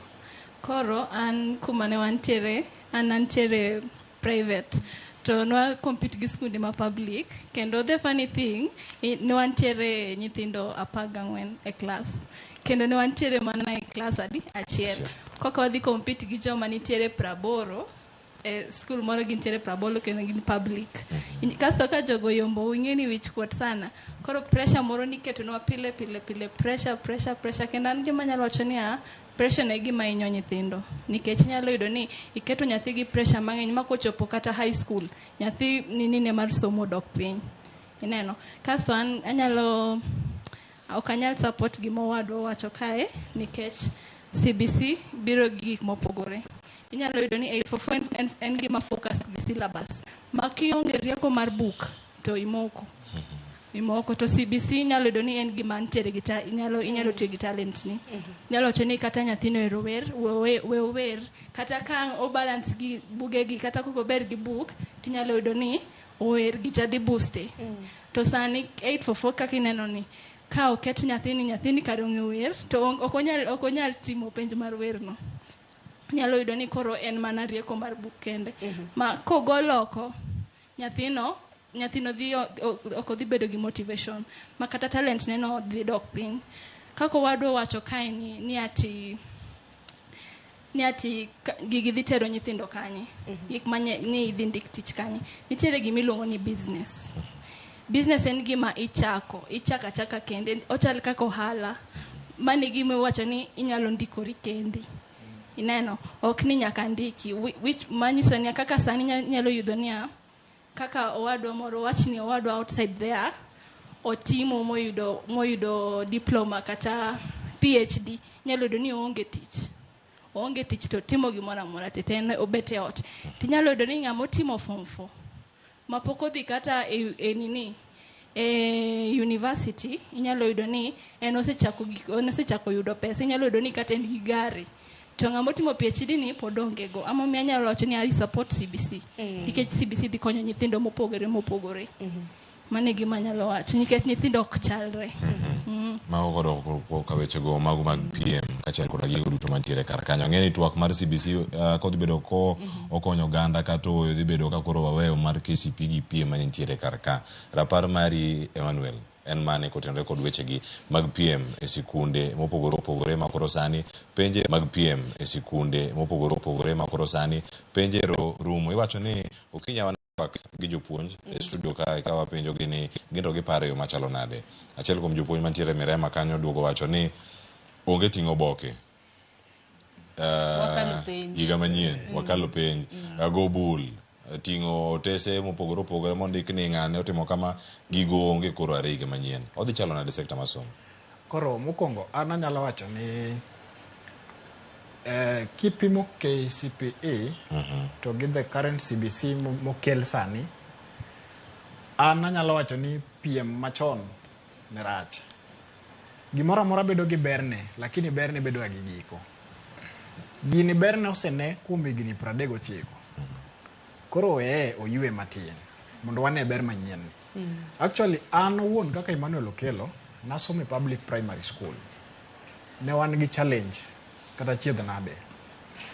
Koro an kuma ne wantiere, an antiere private. To nwa compete gi skunde ma public. Kendo the funny thing, ne wantiere nyithindo 14 e class. Kendo ne wantiere mana e class adi achiel. Koka wadhi compete gi joma nitiere 80 e school moro gintiere 80 kendo gin public. Kasto ka jogo yombo ing'e ni wich kuot sana. Koro pressure moro niketonwa pile pile pile pressure pressure pressure kendo an gima anyalo wacho niya pressure ne gima hinyo nyithindo nikech inyalo yudo ni iketo nyathi gi pressure mang'eny ma kochopo kata high school nyathi ninine mar somo dok piny ineno kasto an anyalo ok anyal support gima owadwa owacho kae nikech CBC biro gi gik mopogore inyalo yudo ni 844 en gima focus gi syllabus ma kionge rieko mar buk to imoko imoko to CBC inyalo yudo ni en gima nitiere gi inyalo tiyo gi talent ni inyalo wacho ni kata nyathino ero wer we ower kata ka o balance gi bugegi kata kok ober gi buk tinyalo yudo ni ower gi cha dhi booste to sani 844 kaka ineno ni ka oket nyathini kare ong'e wer to ok onyal timo penj mar wer no inyalo yudo ni koro en mana rieko mar buk kende ma kogol oko nyathino dhi ok odhi bedo gi motivation ma kata talent ne no dhi dok piny kaka owadwa owacho kae ni ati gigi dhi tero nyithindo kanye gik ma ni idhi ndik tich kanye nitiere gima iluongo ni business business en gima ichako achaka kende ochal kaka ohala mane gima iwacho ni inyalo ndikori kendi ineno ok ni nyaka ndiki which manyiso ni kaka sani inyalo yudo niya kaka owadwa moro wach ni owadwa outside there otimo moyudo diploma kata PhD inyalo yudo ni oonge tich to timo gimoro amora te en obet e ot tinyalo yudo ni ng'ama otimo form 4 mapok odhi kata e nini e university inyalo yudo ni en osechako yudo pesa inyalo yudo ni kata en gi gari to ng'ama otimo PhD ni pod onge go emomiyo anyalo wacho ni I support CBC nikech CBC dhi konyo nyithindo mopogore mopogore mano e gima anyalo wacho nikech nyithindo ok chalre Mago koro ka wechego mago mag PM kaachiel koda gigo duto mantiere kar kanyo. Ang'e ni twak mar CBC kodhi bedo ko okonyo oganda kata ooyo dhi bedo ka koro waweyo mar KCP gi PM manitiere kar ka. Rapar mari Emmanuel en mane kotenore kod wechegi mag PM e sikunde mopogore opogore ma koro sani penje mag PM e sikunde mopogore opogore ma koro sani penje rumo. Iwacho ni okinya wan gi jopuonj e studio kae ka wapenjogi ni gin to giparo e yo machalo nade. Achiel kuom jopuonj mantiere Mirema kanyo duogo wacho ni onge ting'o oboke. Higa manyien wakalo penj, go bul, ting'o otese mopogore opogore mondik ni ng'ane otimo kama, gigo onge koro are higa manyien. Odhi chalo nade sekta mar somo? Koro mokwongo an anyalo wacho ni kipimo KCPE to gi the current CBC mokel sani, an anyalo wacho ni PM machon ne rach. Gimoro amora bedo gi berne, lakini berne bedo ga gi giko. Gini berne osene kuom higni 39. Koro weye oywe matin mondo wane ber manyien ni. Actually an owuon kaka Emmanuel Okello nasomo e public primary school. Ne wan gi challenge kata chiedh nade.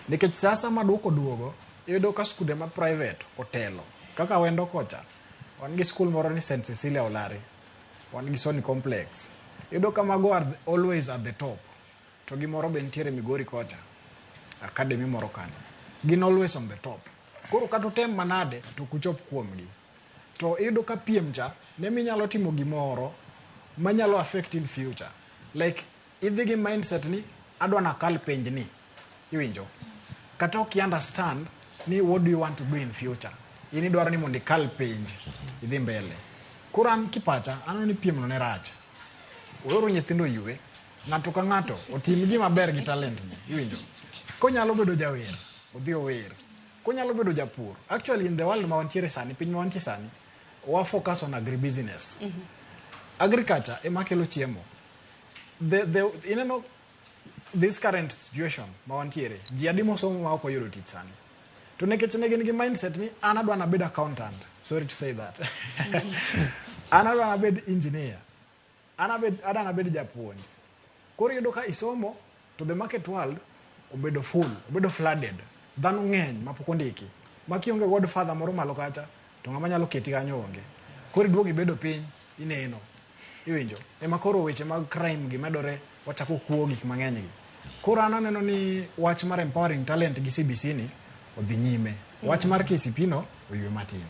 Nikech sasa ma duoko duogo, iyudo ka skunde ma private otelo. Kaka Wendo kocha, Wan gi skul moro ni St. Cecilia Olare. Wan gi Sony Complex. Iyudo ka mago are always at the top. To gimoro be nitiere Migori kocha. Academy moro kanyo. Gin always on the top. Koro kata utem manade to ok uchop kuomgi. To iyudo ka piem cha ne minyalo timo gimoro manyalo affect in future. Like idhi gi mindset ni adwa nakal penj ni. Iwinjo? Kata ok i understand ni what do you want to do in future. In idwaro ni mondo ikal penj idhi mbele. Koro an kipacha aneno ni piem no ne rach. Weuru nyithindo oywe. Ng'ato ka ng'ato otim gima ber gi talent ne. Iwinjo? Konyalo bedo jawer, odhi ower. Konyalo bedo japur. Actually in the world ma wantiere sani, piny ma wantie sani, wa focus on agribusiness. Agriculture ema kelo chiemo. Ineno this current situation ma wantiere, ji adi mosomo ma ok oyudo tich sani? To nikech ne gin gi mindset ni an adwa nabed accountant. Sorry to say that. An adwa nabed engineer. An adwa nabed japuonj. Koro iyudo ka isomo to the market world obedo full, obedo flooded. Dhano ng'eny mapok ondiki. Ma kionge godfather moro malo kacha, to ng'ama nyalo keti kanyo onge. Koro iduogo ibedo piny, ineno. Iwinjo? Ema koro weche mag crime gi medore, wachako kuo gik mang'eny gi. Koro an aneno ni wach mar empowering talent gi CBC ni odhi nyime. Wach mar KCP no oywe matin.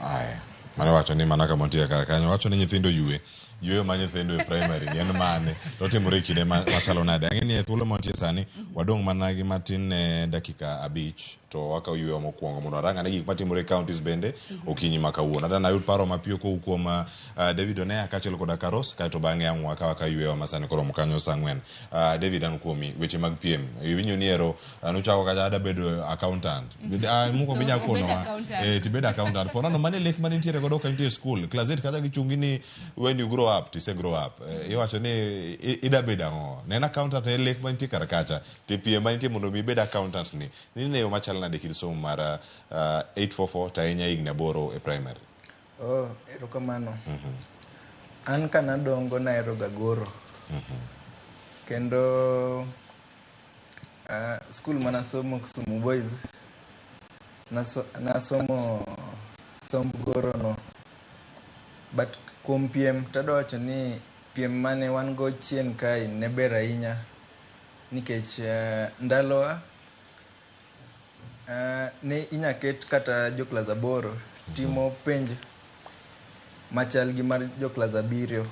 Aya. Mano wacho ni mana kama nitie kar kanyo. Wacho ni nyithindo ywe. Yweyo ma nyithindo e primary ni en mane? To timore e kinde machalo nade? Ang'e ni e thuolo mantie sani wadong' mana gi matin ne dakika 5 to wakawo yweyo mokwongo mondo warang ane gik matimore e counties bende okinyi ma kawuono. Adwa nayud paro mapiyo kowuok kuom David Onea kaachiel koda Karos kaeto bang'e ang' wakaw akawa yweyo ma sani koromo kanyo saa 4. David an kuomi weche mag piem. Iwinjo ni ero nuchako kacha ada bedo accountant. Muko binya konowa. Tibed accountant. Po nono mane lek mane nitiere godo ka nitie school. Class 8 kacha gichungi ni when you grow up tise grow up. Iwacho ni ida bedo ang'o? Ne en accountant e lek mantie kar kacha. To piem mantie mondo mi ibed accountant ni. Ni ne yo machalo nade kind somo mar 844 to ahinya higni 8 e primary? Oh, erokamano. An kanadongo nahero ga goro. Kendo skul manasomo Kisumu Boys, nasomo somb goro no. But kuom piem tadwa wacho ni piem mane wan go chien kae ne ber ahinya nikech ndalowa ne inya ket kata jo klas 8 timo penj machal gi mar jo klas 7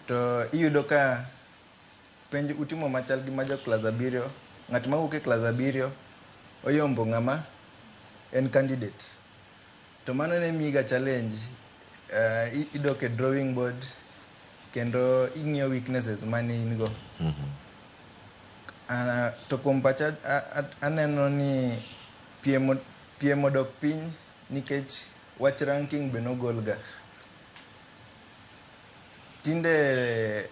to iyudo ka penj utimo machal gi mar jo klas 7, ng'at mawuok e klas 7 oyombo ng'ama en candidate. To mano ne miyi ga challenge, idok e drawing board kendo ing'iyo weaknesses mane in go. To kuom pacha aneno ni piem odok piny nikech wach ranking be nogol ga. Tinde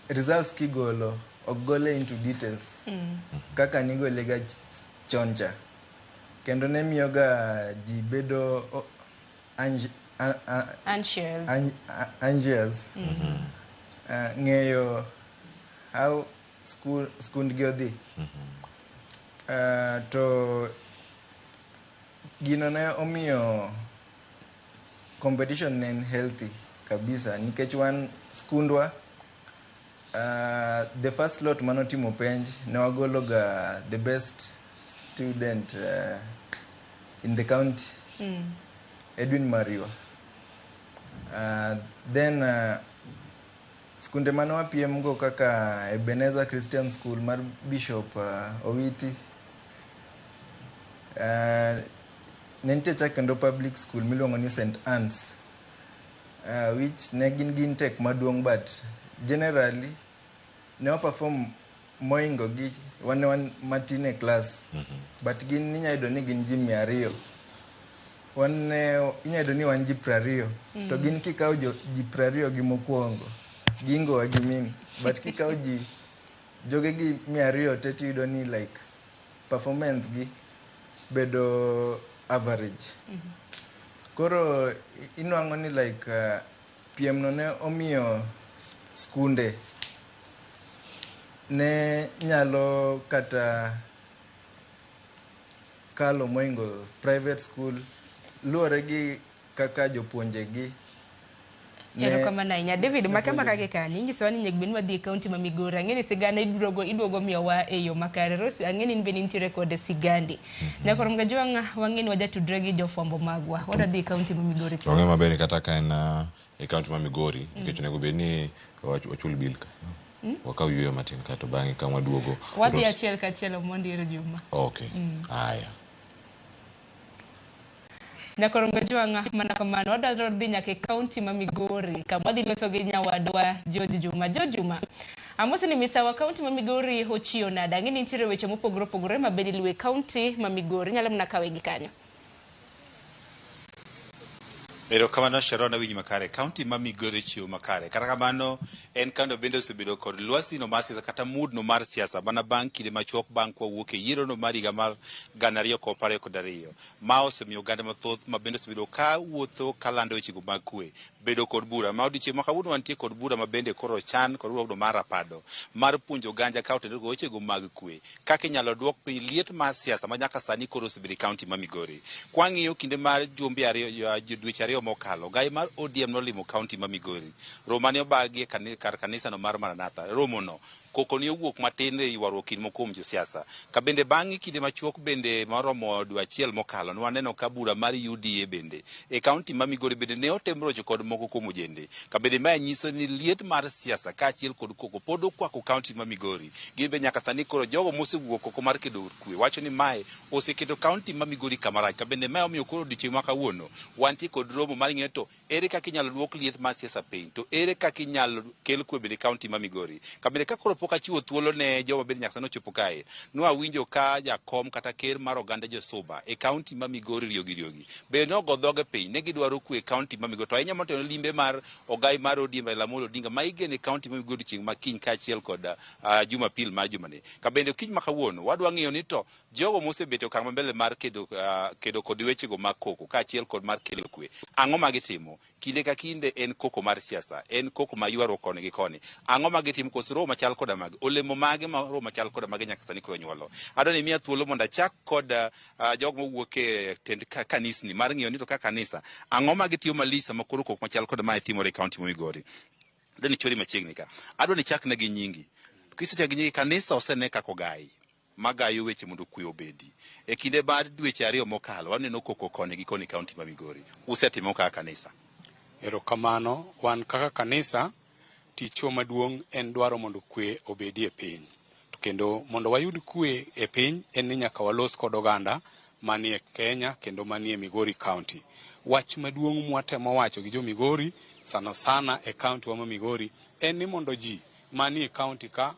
results kigolo ok gole into details kaka nigole ga chon cha. Kendo ne miyo ga ji bedo anxious. Anxious. Ng'eyo how skundgi odhi. To gino ne omiyo competition ne en healthy kabisa nikech wan skundwa the first lot manotimo penj ne wagolo ga the best student in the county, Edwin Mariwa. Then skunde mane wapiem go kaka Ebenezer Christian School mar Bishop Owiti, ne nitie cha kendo public school miluongo ni St. Anne's, which ne gin gi intake maduong', but generally ne wa perform moingo gi wan ne wan matin e class, but gin inya yudo ni gin ji 200, wan ne inya yudo ni wan ji 20, to gin kikawo ji 20 gi mokwongo gingowa gi min, but kikawo ji joge gi 200 te tiyudo ni like performance gi bedo average. Koro inwang'o ni like piem no ne omiyo skunde ne nyalo kata kalo moingo private school Luwore gi kaka jopuonjegi ne Erokamano ahinya. David, make maka gi kanyo, inyisowa ni nyaka bed ni wadhi e kaunti ma Migori. Ang'e ni sigana iduogo miyowa e yo makare. Rose, ang'e ni in bende intiere kod sigandi. Nyakoro Mgajwang', wang'e ni wajatudre gi jofwambo magwa. Wadwa dhi e kaunti ma Migori. To wang'e maber ni kata ka en e kaunti ma Migori, nikech onego bed ni wachul bill ka. Wakaw yueyo matin ka to bang'e ka waduogo. Wadhi achiel kachiel Omondi ir Juma. Okay. Aya. Nyakoro Mgajwang', mana kamano, wadwaro dhi nyaka e kaunti ma Migori, kama wadhi loso gi nyawadwa George Juma. George Juma, amosi ni misawa kaunti ma Migori ochiewo nade? Ang'e ni nitiere weche mopogore opogore ma bende iluwo e kaunti ma Migori. Inyalo mana kawe gi kanyo. Erokamano Sharon, awinji makare. Kaunti ma Migori chiwo makare. Kata kamano, en kaunti bende osebedo kod lwasi no mar siasa kata mood no mar siasa mana bang' kinde machuok bang' kwa wuok e yiero no mar higa mar 2022. Ma osemiyo oganda mathoth ma bende osebedo ka wuotho ka lando wechego mag kwe bedo kod bura. Ma odiochieng' ma kawuono wantie kod bura ma bende koro ochan kod riwruogno mar Rapado mar puonjo oganda ka otenore kod wechego mag kwe kaka inyalo duok piny liet mar siasa ma nyaka sani koro osebedo e kaunti ma Migori. Kwang'iyo kinde mar jumbe ariyo, dweche ariyo mokalo, gai mar ODM nolimo kaunti ma Migori. Romo mane obagi e kar kanisano mar Maranatha. Romo no koko ne owuok matin e ywaruok kind moko kuom josiasa. Ka bende bang'e kinde machuok bende moromo dwe achiel mokalo, ne waneno ka bura mar UDA bende e kaunti ma Migori bende ne otem rocho kod moko kuom ojende. Ka bende mae nyiso ni liet mar siasa kaachiel kod koko pod okwako kaunti ma Migori. Gin be nyaka sani koro jogo mosewuok oko mar kedo kwe wacho ni mae oseketo kaunti ma Migori kama rach. Ka bende mae omiyo koro odiochieng' ma kawuono wantie kod romo mar ng'iyo to ere kaka inyalo duok liet mar siasa piny, to ere kaka inyalo kel kwe bende kaunti ma Migori. Ka bende ka koro pok achiwo thuolo ne joma bende nyaka sani ochopo kae, nwawinjo ka jakom kata ker mar oganda josuba e kaunti ma Migori Riogi Riogi bende nogo dhoge piny ne gidwaro kwe e kaunti ma Migori, to ahinya motelo limbe mar ogai mar ODM Raila Amolo Odinga ma igeno e kaunti ma Migori chieng' ma kiny kaachiel kod Jumapil mar jumani. Ka bende kiny ma kawuono wadwa ng'iyo ni to jogo mosebet e okang' mambele mar kedo kod wechego mag koko kaachiel kod mar kelo kwe, ang'o ma gitimo? Kinde ka kinde en koko mar siasa, en koko mar ywaruok koni gi koni. Ang'o ma gitimo? Koso romo machal koda magi, olemo mage ma romo machal koda magi nyaka sani koro nyuolo? Adwa ni imiya thuolo mondo achak kod jogo mowuok e tend kanisni mar ng'iyo ni to ka kanisa, ang'o ma gitiyo malisa ma koro koko machal koda mae timore e kaunti ma Migori? Adwa ni chori machiegni ka. Adwa ni chakna gi nyingi. Kisechako gi nyingi, kanisa osene kaka ogai magayo weche mondo kwe obedi. E kinde mar dweche ariyo mokalo, waneno koko koni gi koni kaunti ma Migori. Usetimo kaka kanisa? Erokamano. Wan kaka kanisa, tichwa maduong' en dwaro mondo kwe obedi e piny. To kendo mondo wayud kwe e piny, en ni nyaka walos kod oganda manie Kenya kendo manie Migori County. Wach maduong' mwatemo wacho gi jo Migori, sana sana e county wa ma Migori, en ni mondo ji manie county ka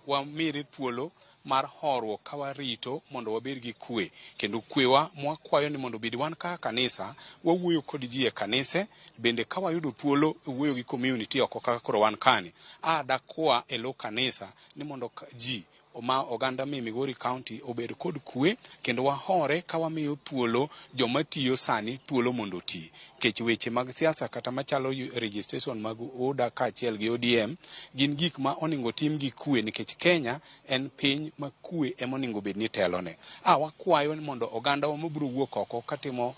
wamire thuolo mar horuok ka warito mondo wabed gi kwe. Kendo kwewa mwakwayo ni mondo obed wan kaka kanisa, wawuoyo kod ji e kanise, bende ka wayudo thuolo wuoyo gi community oko kaka koro wan kani, a dakwa e lo kanisa ni mondo ji ma oganda mi Migori County obed kod kwe, kendo wahore ka wamiyo thuolo joma tiyo sani thuolo mondo oti. Nikech weche mag siasa kata machalo registration mag UDA kaachiel gi ODM gin gik ma onego tim gi kwe, nikech Kenya en piny ma kwe ema onego bed ni telone. Wakwayo ni mondo oganda wa mabiro wuok oko katimo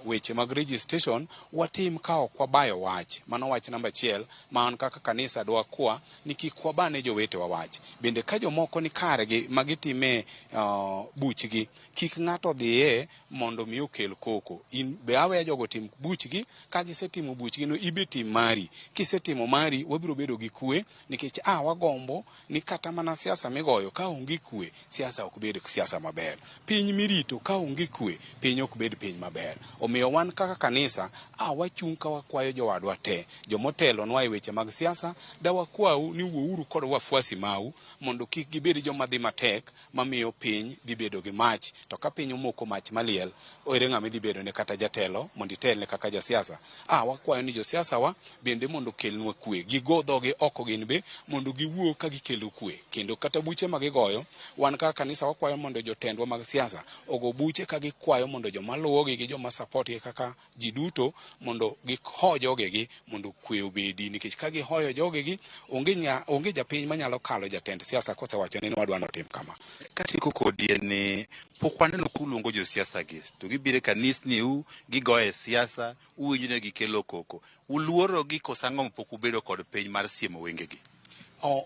weche mag registration watim ka ok wabayo wach. Mano wach namba achiel ma an kaka kanisa dwakwa ni kik wabane jowetewa wach. Bende ka jomoko ni kargi ma gitime buchgi, kik ng'ato dhiye mondo mi okel koko. In be aweya jogo tim buchgi, ka gisetimo buchgi no ibe tim mari. Kisetimo mari wabiro bedo gi kwe, nikech wagombo ni kata mana siasa migoyo ka onge kwe, siasa ok bed siasa maber. Piny mirito ka onge kwe, piny ok bed piny maber. Omiyo wan kaka kanisa, wachung' ka wakwayo jowadwa te, jomotelonwa e weche mag siasa, da wakwau ni wuouru kod wafuasi mau mondo kik gibed joma dhi matek mamiyo piny dhi bedo gi mach. To ka piny omoko mach maliel, ere ng'ama idhi bedone kata jatelo mondo itelne kaka jasiasa. Wakwayo ni josiasa wa bende mondo okelnwa kwe, gigo dhogi oko gin be mondo giwuo ka gikelo kwe, kendo kata buche ma gigoyo gigoyo. Wan kaka kanisa wakwayo mondo jotendwa mag siasa ogo buche ka gikwayo mondo joma luwogi gi joma support gi kaka ji duto mondo giho jogegi mondo kwe obedi, nikech ka gihoyo jogegi onge nya, onge japiny manyalo kalo jatend siasa kosewacho ni wadwa notim kama. Katieko kodi en ni pok waneno kuluongo josiasa gi to gibiro e kanisni u gigoye siasa uwinjo ne gikelo koko. Uluoro gi koso ang'o pok ubedo kod piny mar siemo wengegi?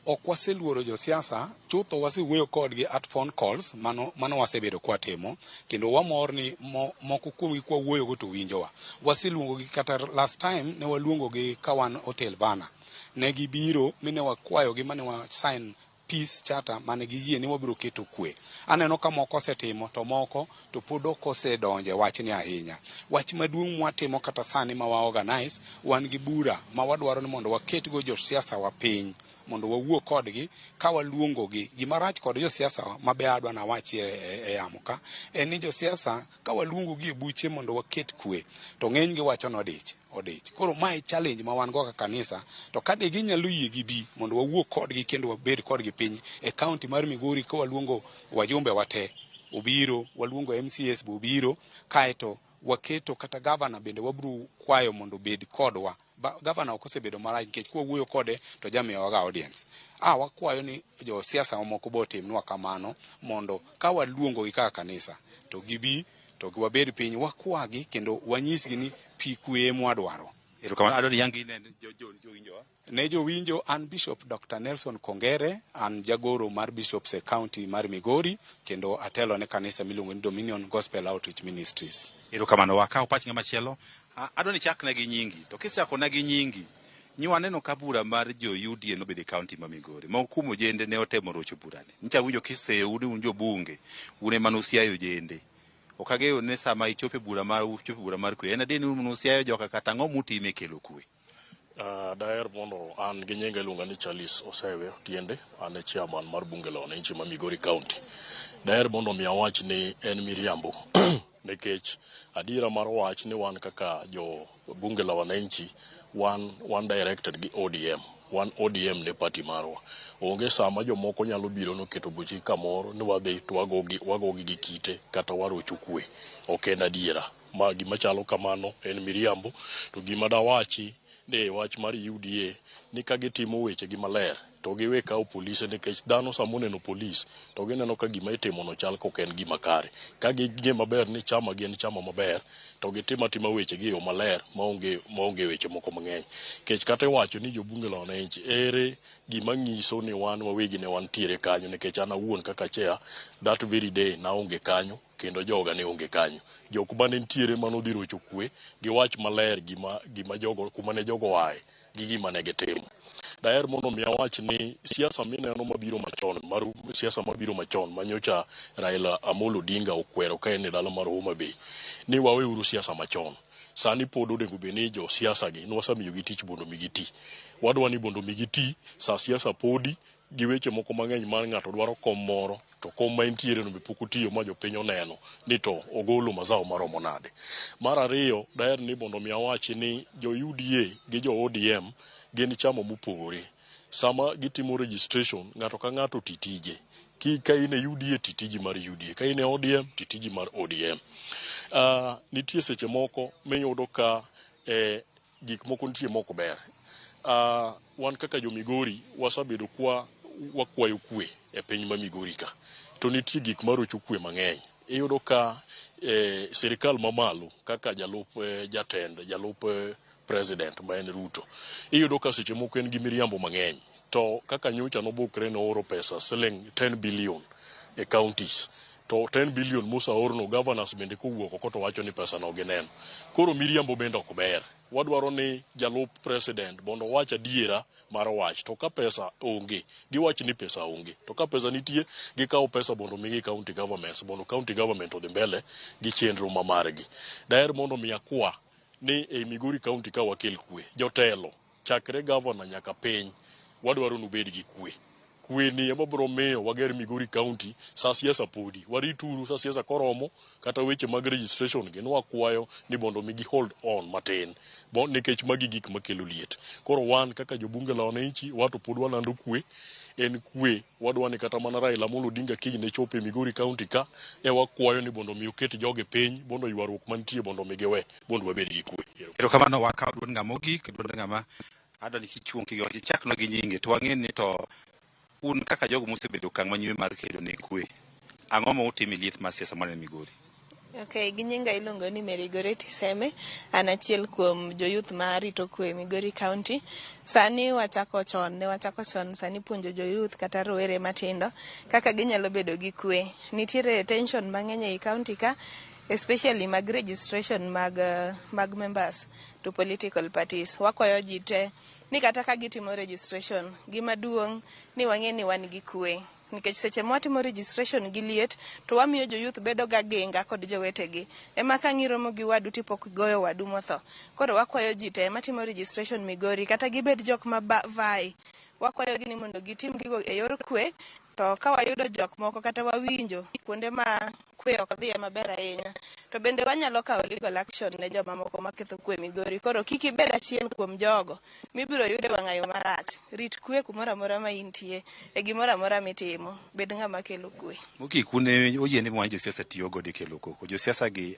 Ok waseluoro josiasa chutho, wasewuoyo kodgi at phone calls, mano, mano wasebedo kwatimo kendo wamor ni moko kuomgi kwawuoyogo to winjowa. Waseluongogi kata last time ne waluongogi ka wan Hotel Bana, ne gibiro mi ne wakwayogi mane wa sign peace charter mane giyie ni wabiro keto kwe. Aneno ka moko osetimo to moko to pod ok osedonje wachni ahinya. Wach maduong' mwatimo kata sani ma wa organize, wan gi bura ma wadwaro ni mondo waketgo josiasa wa piny mondo wawuo kodgi ka waluongogi. Gima rach kod josiasa mabe adwa nawachi e yamo ka en ni josiasa ka waluongogi e buche mondo waket kwe to ng'enygi wacho ni odich odich. Koro mae challenge ma wan go kaka kanisa, to ka de ginyalo yie gibi mondo wawuo kodgi kendo wabed kodgi piny e county mar Migori ka waluongo wajumbe wate obiro, waluongo MCAs be obiro, kaeto waketo kata gavana bende wabiro kwayo mondo obed kodwa. Gavana ok osebedo marach nikech kwawuoyo kode to jamiyowaga audience. Wakwayo ni josiasa mamoko be otimnwa kamano mondo ka waluongogi kaka kanisa to gibi to wabed piny wakwagi kendo wanyisgi ni pi kwe emwadwaro. Erokamano. Adwa ni yangi ne jowinjowa. Ne jowinjo, an Bishop Dr. Nelson Kongere, an jagoro mar bishops e county mar Migori kendo atelo ne kanisa miluongo ni Dominion Gospel Outreach Ministries. Erokamano. Wakaw pach ng'ama chielo. Adwa ni ichakna gi nyingi. To kisechakona gi nyingi, nyiwaneno ka bura mar jo UDA nobedo e county ma Migori. Moko kuom ojende ne otemo rocho burani. Nyicha awinjo kiseyo un un jobunge, un ema nusiayo ojende. Ok ang'eyo ni sama ichopo e bura mar uchopo e bura mar kwe, en adier ni un nusiayo joka kata ang'o mutimo e kelo kwe? Daher mondo an gi nyinga iluonga ni Charles Osewe Otiende, an e chairman mar bunge la wananchi ma Migori County. Daher mondo mi awach ni en miriambo nikech adiera mar wach ni wan kaka jo bunge la wananchi wan directed gi ODM. Wan ODM ne party marwa. Onge sama jomoko nyalo biro noketo buchgi kamoro ni wadhi to wagogi gi kite kata warocho kwe. Ok en adiera. Ma gima chalo kamano en miriambo. To gima dawachi ni wach mar UDA ni ka gitimo weche gi maler to giwe kawo polise nikech dhano sama oneno polis to gineno ka gima itimono chal kok en gima kare. Ka ging'e maber ni chama gi en chama maber to gitim atima weche gi e yo maler maonge weche moko mang'eny. Nikech kata iwacho ni jobunge la wananchi ere gima ng'iso ni wan wawegi ne wantiere kanyo nikech an awuon kaka chair that very day naonge kanyo kendo joga ne onge kanyo. Jok mane nitiere manodhi rocho kwe giwach maler gima jogo kuma ne jogo oaye gi gima ne gitimo. Daher mondo mi awach ni siasa mineno mabiro machon mar siasa mabiro machon manyocha Raila Amolo Odinga okwero ka en e dala mar Homa Bay ni waweuru siasa machon. Sani pod onego bed ni jo siasa gi nwasemiyogi tich mondo mi giti. Wadwa ni mondo mi giti sa siasa podi gi weche moko mang'eny mar ng'ato dwaro kom moro to kom ma entiere no be pok otiyo ma jopiny oneno ni to ogolo mazao maromo nade. Mar ariyo daher ni mondo mi awachi ni jo UDA gi jo ODM gin chama mopogore. Sama gitimo registration ng'ato ka ng'ato ti tije. Ka in e UDA ti tiji mar UDA, ka in e ODM ti tiji mar ODM. Nitie seche moko miyudo ka gik moko nitie mok ber. Wan kaka jo Migori wasebedo kwa wakwayo kwe e piny ma Migori ka. To nitie gik marocho kwe mang'eny. Iyudo ka sirikal mamalo kaka jalup jatend jalup president ma en Ruto. Iyudo ka seche moko en gi miriambo mang'eny. To kaka nyocha nobukre nooro pesa siling 10 billion e counties. To 10 billion moseorno governors bende kowuok oko to wacho ni pesa no gineno. Koro miriambo bende ok ber. Wadwaro ni jalup president mondo owach adiera mar wach. To ka pesa onge, giwach ni pesa onge. To ka pesa nitie, gikawo pesa mondo omigi county governments mondo county government odhi mbele gi chenro ma margi. Daher mondo mi akwa ni ei Migori county ka wakel kwe. Jotelo, chakre governor nyaka piny, wadwaro ni ubed gi kwe. Kwe ni ema biro miyo wager Migori County sa siasa podi. Warituru sa siasa koromo kata weche mag registration gi nwakwayo ni mondo mi gi hold on matin bo nikech magi gik makelo liet. Koro wan kaka jobunge la wananchi wato pod walando kwe en kwe wadwa ni kata mana Raila Amolo Odinga kiny ne chopo e Migori County ka e wakwayo ni mondo mi oket jogi piny mondo ywaruok mantie mondo mi giwe mondo wabed gi kwe. Erokamano wakawo duond ng'ama ogik, duond ng'ama adwa ni kichuong kiwacho ichaknwa gi nyinge to wang'e ni to un kaka jogo mosebedo okang' manyime mar kedo ne kwe, ang'o ma utimo e liet mar siasa mar Migori? Okay, gi nyinga iluongo ni Mary Goretti Seme, an achiel kuom joyouth ma rito kwe Migori County. Sani wachako chon, ne wachako chon sani puonjo joyouth kata rowere matindo kaka ginyalo bedo gi kwe. Nitiere tension mang'eny ei county ka, especially mag registration mag, mag members to political parties. Wakwayo ji te ni kata ka gitimo registration, gima duong' ni wang'e ni wan gi kwe. Nikech seche ma watimo registration gi liet to wamiyo joyouth bedo ga ginga kod jowetegi. Ema ka ang' iromo gi wadu tipok igoyo wadu motho. Koro wakwayo ji te matimo registration Migori kata gibed jok ma vai. Wakwayo gi ni mondo gitim gigo e yor kwe to ka wayudo jok moko kata wawinjo kuonde ma kwe ok dhiye maber ahinya to bende wanyalo kawo legal action ne joma moko maketho kwe Migori. Koro kik ibed achiel kuom jogo mibiro yudo e wang'ayo marach. Rit kwe kumoro amora ma intie e gimoro amora mitimo. Bed ng'ama kelo kwe. Mogik un e ojiende ma josiasa tiyo godo e kelo koko. Josiasa gi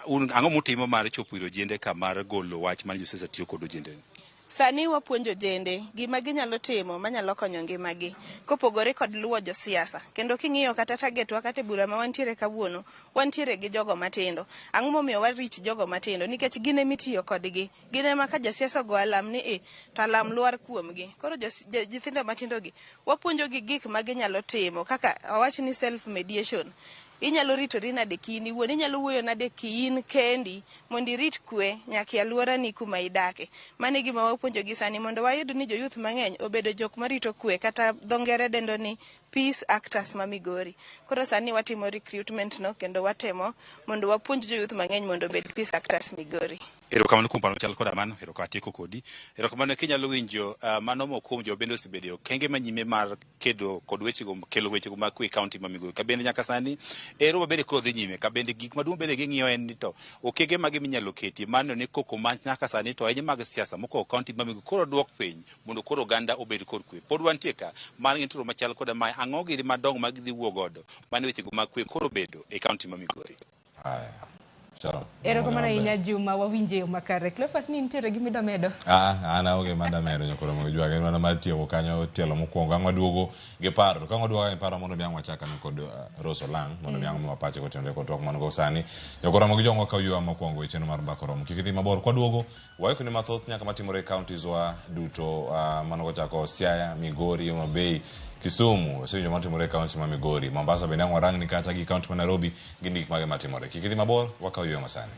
un ang'o mutimo mar chopo ir ojende ka mar golo wach mar josiasa tiyo kod ojende ni? Sani wapuonjo ojende gima ginyalo timo manyalo konyo ngimagi kopogore kod luwo josiasa. Kendo king'iyo kata target wa kata e bura ma wantiere kawuono, wantiere gi jogo matindo. Ang'o momiyo wa reach jogo matindo? Nikech gin emitiyo kodgi. Gin ema ka jasiasa ogo alam ni i, to alam lwar kuomgi. Koro nyithindo matindo gi, wapuonjo gi gik ma ginyalo timo kaka wawach ni self mediation. Inyalo ritori nade ki in iwuon, inyalo wuoyo nade ki in kendi mondo irit kwe nyaka e alworani kuma idake. Mano e gima wapuonjogi sani mondo wayud ni joyouth mang'eny obedo jok marito kwe kata dho ngere dendo ni peace actors ma Migori. Koro sani watimo recruitment no kendo watemo mondo wapuonj joyouth mang'eny mondo obed peace actors Migori. Erokamano kuom paro machal koda mano, erokamano atieko kodi. Erokamano kinyalo winjo mano moko kuom joma bende osebedo e okenge manyime mar kedo kod wechego kelo wechego mag kwe e kaunti ma Migori. Ka bende nyaka sani ero mabende koro dhi nyime, ka bende gik maduong' bende ging'iyo en ni to okenge mage minyalo ketie mar neno ni koko ma nyaka sani to ahinya mag siasa moko kaunti ma Migori koro duok piny mondo koro oganda obed kod kwe. Pod wantie ka mar ng'itro machal koda mae, ang'o gini madongo ma gidhi wuo godo mane wechego mag kwe koro bedo e kaunti ma Migori. Haya. Sharon. Erokamano ahinya Juma, wawinje yo makare. Cleophas ni nitiere gima idwa medo? An aonge gima medo nyakoro mondo ijwag en mana mar tieko kanyo tielo mokwongo ang' waduogo gi paro to ka waduogo gi paro mondo mi ang' wachak ane kod Rose Olang' mondo mi ang' miwa pache kotenore kod twak man go sani nyakoro mogi jong'wa ka ywa mokwongo e chenro mar mbaka oromo kik idhi mabor kwaduogo waikoni mathoth nyaka matimore e counties wa duto mano kochako Siaya, Migori, Homa Bay, Kisumu wasewinjo matimore e county ma Migori, Mombasa bende ang' warangni kata gi county ma Nairobi gin gik mage matimore. Kik idhi mabor wakaw yweyo masani.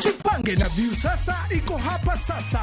Jipange na Viusasa iko hapa sasa.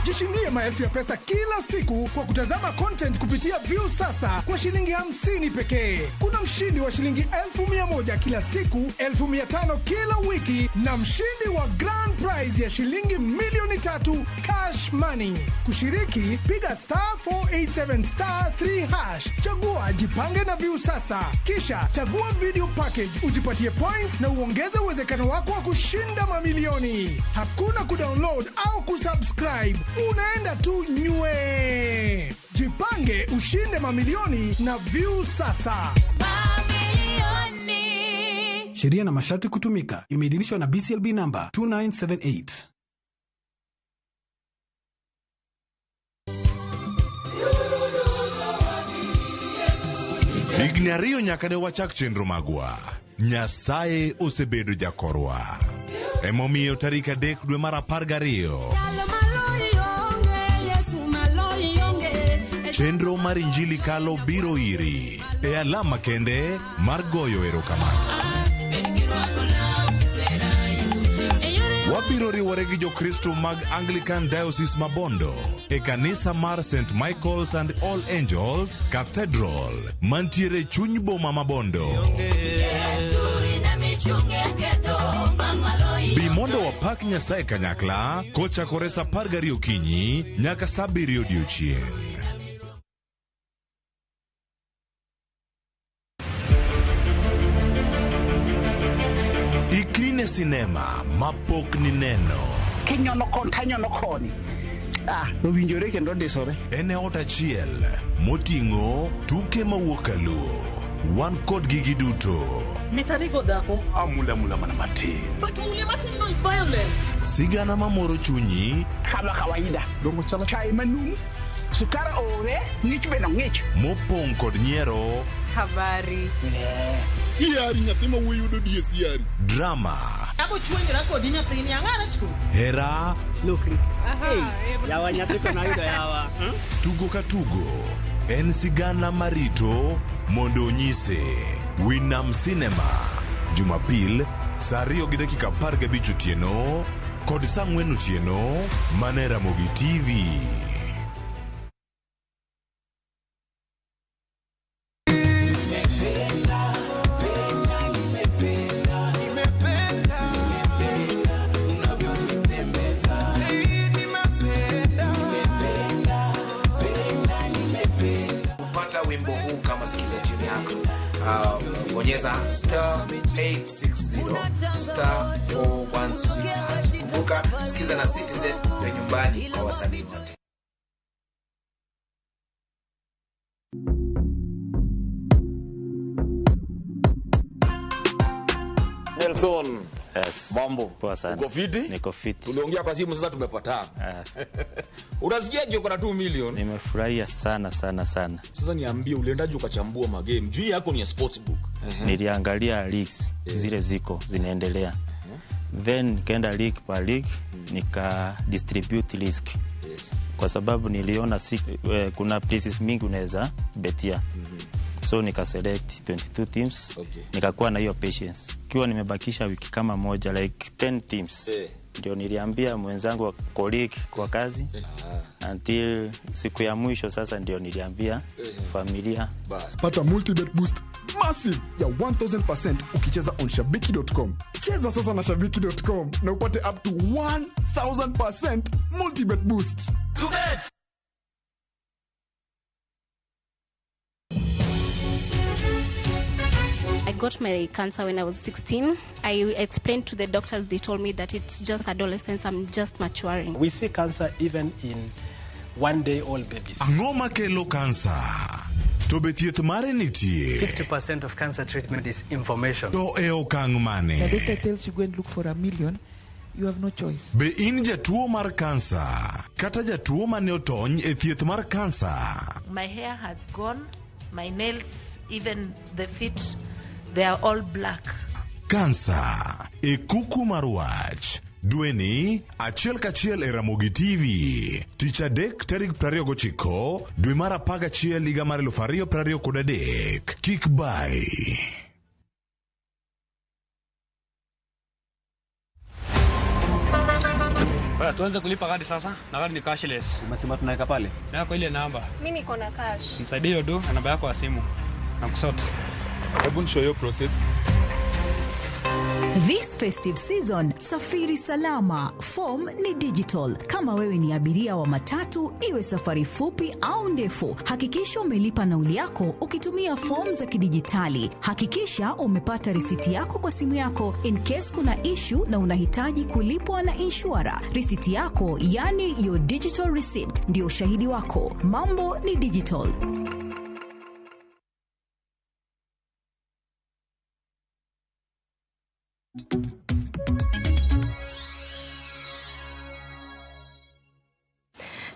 Jishindie maelfu ya pesa kila siku kwa kutazama content kupitia Viusasa kwa shilingi 50 pekee. Kuna mshindi wa shilingi 1,100 kila siku, 5,000 kila wiki na mshindi wa grand prize ya shilingi 3,000,000 cash money. Kushiriki, piga star 487 star 3 hash. Chagua Jipange na Viusasa, kisha chagua video package ujipatie points na uongeze uwezekano wako wa kushinda mamilioni. Hakuna kudownload au kusubscribe, unaenda tu nywe. Jipange ushinde mamilioni na Viusasa. Sheria na masharti kutumika. Imeidhinishwa na BCLB number 2978. Higni 2 nyaka ne wachak chenro magwa. Nyasaye osebedo jakorwa. Emomiyo tarik 3 dwe mar 12. Chenro mar Injili Kalo biro iri e alama kende mar goyo erokamano. Wabiro riwore gi Jokristo mag Anglican Diocese ma Bondo e kanisa mar St. Michael's and All Angels Cathedral mantiere chuny boma ma Bondo. Bi mondo wapak Nyasaye kanyakla kochakore sa 12 okinyi nyaka sa 7 odiochieng'. Ikri ne sinema mapok nineno. Kinyono kon tanyono koni. Ah, owinjore kendo odisore. En e ot achiel moting'o tuke mawuok kaluo. Wan kodgi giduto. Mitarigo dhako. Amula mula mana matin. But mule matin no is violence. Sigana mamoro chunyi. Kama kawaida. Dongo chalo chai manum. Sukar ore, ng'ich be nong'ich. Mopong' kod nyiero. Habari. Siari nyathi ma wuoyi yudo die siari. Drama. Abo chuenjra kodi nyathini ang'ara chu. Hera. Lokri. Hey, yawa nyathi to nayudo yawa. Tugo ka tugo en sigana marito mondo onyise. Winam Cinema. Jumapil saa 2:15 otieno kod saa 4 otieno mana e Ramogi TV. Kupata wimbo huu kama sikiza tune yako, bonyeza star 860 star 416. Kumbuka sikiza na Citizen ndio nyumbani kwa wasanii wote. Nelson. Yes. Mambo. Poa sana. Uko fiti? Niko fiti. Tuliongea kwa simu sasa tumepatana. Unasikiaje uko na 2 million? Nimefurahia sana sana sana. Sasa niambie uliendaje ukachambua magame? Juu yako ni ya sportsbook. Niliangalia leagues zile ziko zinaendelea. Then nikaenda league per league nika distribute risk. Yes. Kwa sababu niliona kuna places mingi unaweza betia. So nika select 22 teams. Okay. Nikakuwa na hiyo patience. Kiwa nimebakisha wiki kama moja like 10 teams. Ndio niliambia mwenzangu wa colleague kwa kazi. Until siku ya mwisho sasa ndio niliambia familia. Pata multibet boost massive ya 1000% ukicheza on shabiki.com. Cheza sasa na shabiki.com na upate up to 1000% multibet boost. I got my cancer when I was 16. I explained to the doctors, they told me that it's just adolescence, I'm just maturing. We see cancer even in one-day-old babies. Ang'o makelo kansa? To be thieth mare nitie? 50% of cancer treatment is information. To e okang' mane? The doctor tells you go and look for $1 million, you have no choice. Be in jatuo mar kansa kata jatuo mane otony e thieth mar kansa? My hair has gone, my nails, even the feet, they are all black. Kansa e kuku mar wach. Dweni achiel kachiel e Ramogi TV. Tich adek tarik 29 dwe mar 11 higa mar 2023. Kik bai. Baya, tuanze kulipa kadi sasa na kadi ni cashless. Umesema tunaweka pale? Na kwa ile namba. Mimi niko na cash. Nisaidie hiyo do na namba yako ya simu. Na kusort. Hebu nishow hiyo process. This festive season, safiri salama. Form ni digital. Kama wewe ni abiria wa matatu, iwe safari fupi au ndefu, hakikisha umelipa nauli yako ukitumia form za kidijitali. Hakikisha umepata risiti yako kwa simu yako in case kuna issue na unahitaji kulipwa na inshura. Risiti yako, yani your digital receipt, ndio ushahidi wako. Mambo ni digital.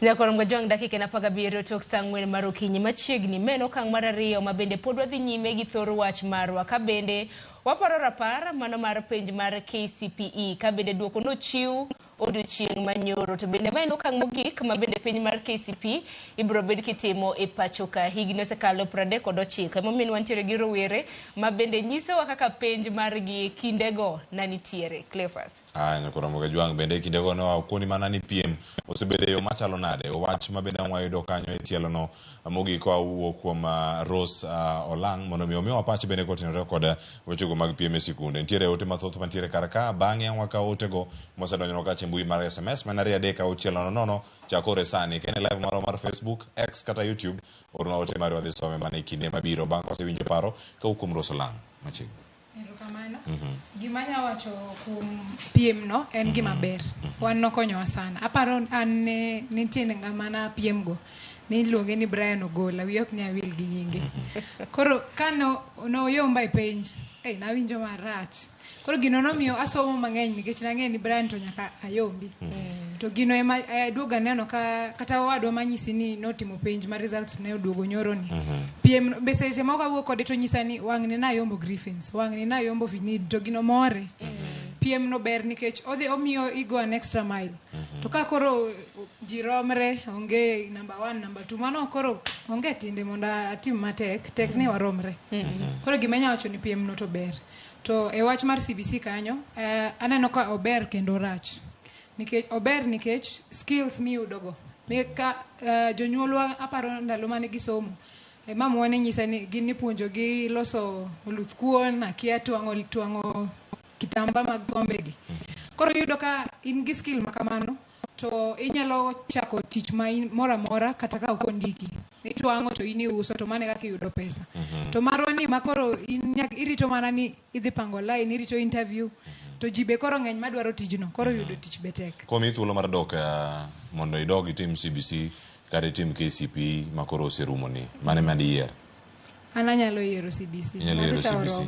Nyakorom Gajwang' dakika en 17 tok saa 4 mar okinyi machiegni meno okang' mar ariyo ma bende pod wadhi nyime gi thor wach marwa ka bende waparo rapar mano mar penj mar KCPE ka bende duoko nochiw odiochieng' manyoro. To bende ma en okang' mogik ma bende penj mar KCPE ibiro bed kitimo e pacho ka. Higni osekalo 39. Emomiyo wantiere gi rowere ma bende nyisowa kaka penj margi kindego na nitiere. Cleophas. Aya, nyakoro Ramogi Ajwang' bende e kindego ne wakoni mana ni piem osebedo e yo machalo nade. Wach ma bende wayudo kanyo e tielo no mogik koa wuok kuom Rose Olang' mondo mi omiwa pache bende kotenore kod wechego mag piem e sikunde. Nitiere ote mathoth mantiere kar ka, bang'e wakawo otego mosedonjonwa kacha e mbui mar SMS mana 2 3 6 0 0 chakore sani. Ka en e live marwa mar Facebook, X kata YouTube, ornwa ote mari wadhi some mana e kinde mabiro bang' kwasewinjo paro kawuok kuom Rose Olang' machiegni. Erokamano. Gima anya wacho kuom piem no en gima ber. Wan nokonyowa sana. Aparo an ne nitie ng'ama na piem go. Niluonge ni Brian Ogola, wiya ok nyal wil gi nyinge. Koro ka no noyomba e penj, nawinjo marach. Koro gino nomiyo asomo mang'eny nikech nang'eyo ni Brian to nyaka ayombi. To gino ema aduogo aneno ka kata owadwa manyisi ni notimo penj ma results ne oduogo nyoro ni. Piem be seche moko awuok kode to nyisa ni wang'ni nayombo Griffins, wang'ni nayombo Finid to gino more. Piem no ber nikech odhi omiyo igo an extra mile. To ka koro ji romre, onge number 1, number 2, mano koro onge tinde mondo atim matek, tek ni waromre. Koro gima anyalo wacho ni piem no to ber. To e wach mar CBC kanyo, aneno ka ober kendo rach. Nikech ober nikech skills miyudogo. Ka jonyuolwa aparo ndalo mane gisomo, mamwa ne nyisa ni gin nipuonjogi loso oluth kuon, akia twang'o kitamba mag kombegi. Koro iyudo ka in gi skill ma kamano, to inyalo chako tich ma moro amora kata ka ok ondiki. Itwang'o to in iuso to mano e kaka iyudo pesa. To marwa ni ma koro in irito mana ni idhi pango line, irito interview, to ji be koro ng'eny madwaro tijno, koro yudo tich be tek. Komiyi thuolo mar dok mondo idog itim CBC kata itim KCPE ma koro oserumo ni, mane ma diyier? An anyalo yiero CBC. Inyalo yiero CBC.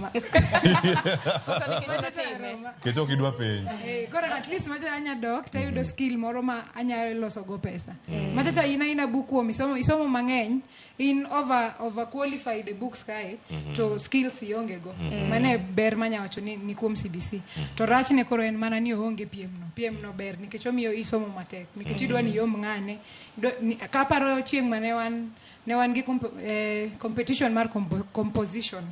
Nikech ok idwa penj. Koro at least macha anya dok tayudo skill moro ma anyalo loso go pesa. Macha cha in aina bookworm, isomo mang'eny, in over qualified e books kae, to skills ionge go. Mano e ber manya wacho ni kuom CBC. To rachne koro en mana ni oonge piem no. Piem no ber nikech omiyo isomo matek. Nikech idwa ni iyomb ng'ane. Kaparo chieng' mane wan ne wan gi competition mar composition.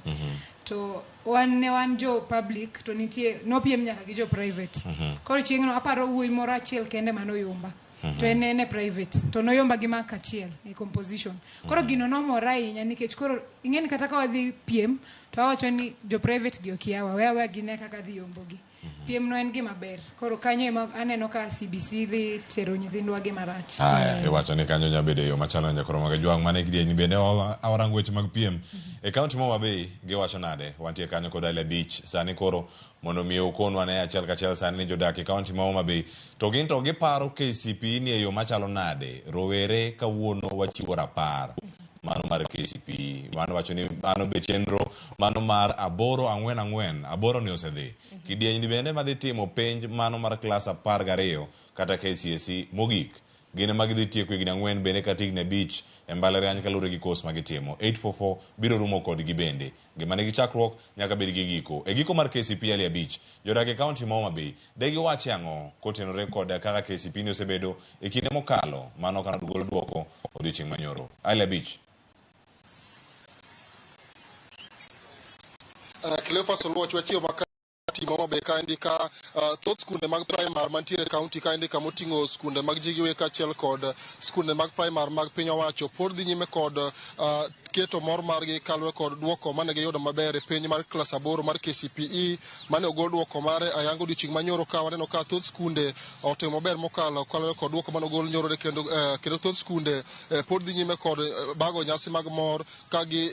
To wan ne wan jo public to nitie nopiem nyaka gi jo private. Koro chieng'no aparo wuoyi moro achiel kende manoyomba. To en e private. To noyomba gi mark achiel e composition. Koro gino nomora ahinya nikech koro ing'eni kata ka wadhi piem to awacho ni jo private gi okiawa, we aweya gine kaka dhi yombogi. Piem no en gima ber. Koro kanyo ema aneno ka CBC dhi tero nyithindwa gi marach. Aya, iwacho ni kanyo nyalo bedo e yo machalo nyakoro mag Ajwang'. Mano e kidieny bende awarango weche mag piem. E kaunti ma Homa Bay giwacho nade? Wantie kanyo kod Ali Abich. Sani koro mondo mi ukonwa ne achiel kachiel sani ni jodak e kaunti ma Homa Bay to gin to giparo KCPE ni e yo machalo nade? Rowere kawuono wachiwo rapar. Mano mar KCPE. Mano wacho ni mano be chenro mano mar 8 4 4 8 ni osedhi. Kidieny ni bende madhi timo penj mano mar klas 12 kata KCSE mogik. Gin ema gidhi tieko higni 4 bende kata higni 5 e mbalariany kaluwore gi kos magitimo. 844 biro rumo kodgi bende. Gima nigi chakruok nyaka bed gi giko. E giko mar KCPE Ali Abich, jodak e kaunti ma Homa Bay de giwache ang'o kotenore kod kaka KCPE ni osebedo e kinde mokalo? Mano kana gol duoko odiochieng' manyoro. Ali Abich. Cleophas Oluoch wachiwo maka timo maber kaendi ka thoth skunde mag primar mantiere e kaunti kaendi kama oting'o skunde mag ji giwegi kaachiel kod skunde mag primar mag piny owacho pod dhi nyime kod keto mor margi kaluwore kod duoko mane giyudo maber e penj mar klas 8 mar KCPE mane ogol duoko mare ayanga odiochieng' manyoro ka waneno ka thoth skunde otimo maber mokalo kaluwore kod duoko mane ogol nyoro kendo kendo thoth skunde pod dhi nyime kod bago nyasi mag mor ka gi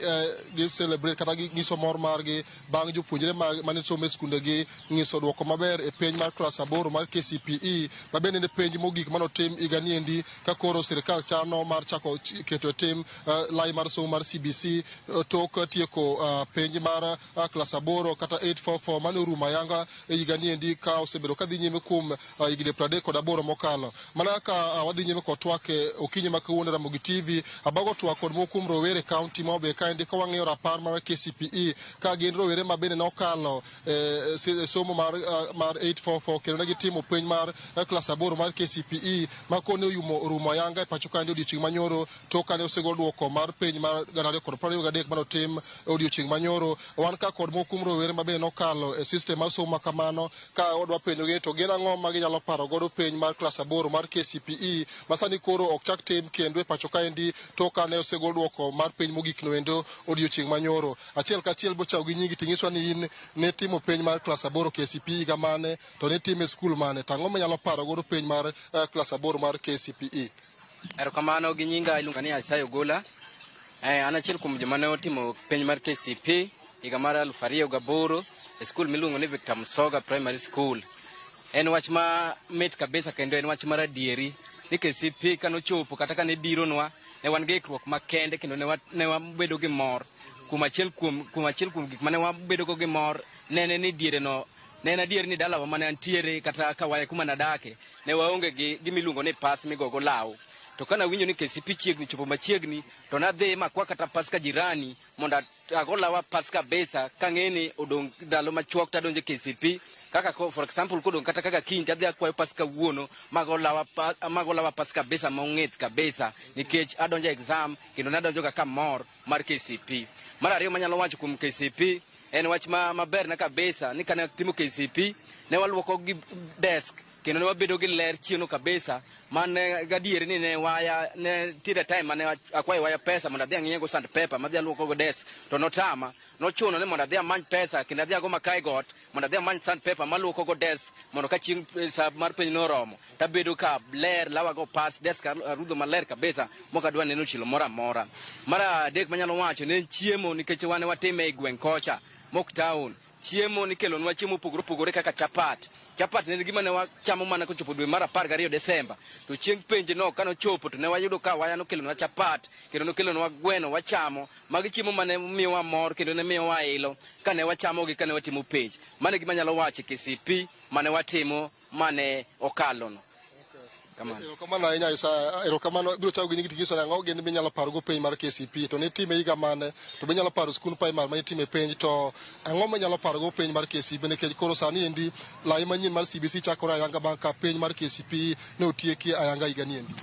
celebrate kata gi nyiso mor margi bang' jopuonjre mane somo e skundegi ng'iso duoko maber e penj mar klas 8 mar KCPE ma bende ne penj mogik mane otim higa niendi ka koro sirikal chano mar chako keto e tim lai mar somo mar CBC tok tieko penj mar klas 8 kata 844 mane orumo ayanga e higa ni endi ka osebedo kadhi nyime kuom higni 38 mokalo. Mana kaka wadhi nyime kod twak okinyi ma kawuono Ramogi TV, abago twak kod moko kuom rowere e kaunti ma Homa kaendi ka wang'iyo rapar mar KCPE ka gin rowere ma bende nokalo somo mar 844 kendo ne gitimo penj mar klas 8 mar KCPE ma kone orumo ayanga e pacho kaendi odiochieng' manyoro tok kane osegol duoko mar penj mar 2023 mane otim odiochieng' manyoro. Wan ka kod moko kuom rowere ma bende nokalo e system mar somo ma kamano ka wadwa penjogi to gin ang'o ma ginyalo paro godo penj mar klas 8 mar KCPE ma sani koro ok chak tim kendo e pacho kaendi tok kane osegol duoko mar penj mogik no endo odiochieng' manyoro. Achiel kachiel bochako gi nyingi ting'iswa ni in ne timo penj mar klas 8 KCPE higa mane to ne time skul mane to ang'o minyalo paro godo penj mar klas 8 mar KCPE? Erokamano, gi nyinga iluonga ni Isaiah Ogola. An achiel kuom joma ne otimo penj mar KCPE higa mar 2008 e skul miluongo ni Victor Msoga Primary School. En wach ma mit kabisa kendo en wach mar adieri ni KCPE kanochopo kata kane bironwa ne wan gi ikruok makende kendo ne wabedo gi mor. Kuom achiel kuom gik mane wabedo go gi mor nene ni diere no ne en adier ni dalawa mane antiere kata kawaya kuma nadake ne waonge gi gimiluongo ni pas migogo law. To kana winjo ni KCPE chiegni chopo machiegni to nadhi makwa kata pas ka jirani mondo ago lawa pas kabisa kang'e ni odong' ndalo machuok tadonjo e KCPE. Kaka for example kodong' kata kaka kiny tadhi akwayo pas kawuono mago lawa pas kabisa mong'ith kabisa nikech adonjo e exam kendo nadonjo ga kamor mar KCPE. Mar ariyo manyalo wacho kuom KCPE en wach maber na kabisa ni kane atimo KCPE ne waluoko gi desk kendo ne wabedo gi ler chieno kabisa mane gadier ni ne waya ne tire time mane akwayo waya pesa mondo adhi ang'iego sandpaper madhi aluoko go desk to notama nochuno ni mondo adhi amany pesa kendo adhi ago makai got mondo adhi amany sandpaper maluoko go desk mondo ka chieng' sa mar penj noromo tabedo ka ler lawa go pas desk arudho maler kabisa mok adwa neno chilo moro amora. Mar adek manyalo wacho ne en chiemo nikech wan watime e gweng' kocha mok town. Chiemo nikelonwa chiemo mopogore opogore kaka chapat. Chapat ne en gima ne wachamo mana kochopo dwe mar 12 Desemba. To chieng' penj no kanochopo to ne wayudo ka waya nokelonwa chapat kendo nokelonwa gweno wachamo. Magi chiemo mane miyowa mor kendo ne miyowa ilo kane wachamogi kane watimo penj. Mano e gima anyalo wacho e KCPE mane watimo mane okalono. Erokamano ahinya Isaya, erokamano. Ibiro chako gi nyingi ting'iso ni ang'o gin minyalo paro go penj mar KCPE to nitime higa mane to be inyalo paro skund primary mane itime penj to ang'o minyalo paro go penj mar KCPE nikech koro sani endi lai manyien mar CBC chakore ayanga bang' ka penj mar KCPE ne otieki ayanga higa ni endi.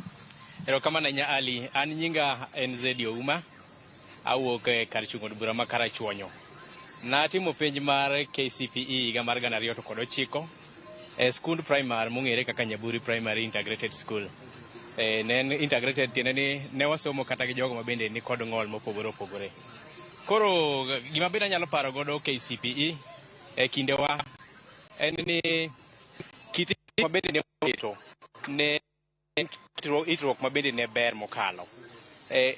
Erokamano ahinya Ali, an nyinga en Zedi Ouma, awuok e kar chung' od bura ma Karachuonyo. Natimo penj mar KCPE higa mar 2009 e skund primary mong'ere kaka Nyaburi Primary Integrated School. Ne en integrated tiende ni ne wasomo kata gi jogo ma bende ni kod ng'ol mopogore opogore. Koro gima bende anyalo paro godo KCPE e kindewa en ni kit ma bende ne waketo ne itruok ma bende ne ber mokalo.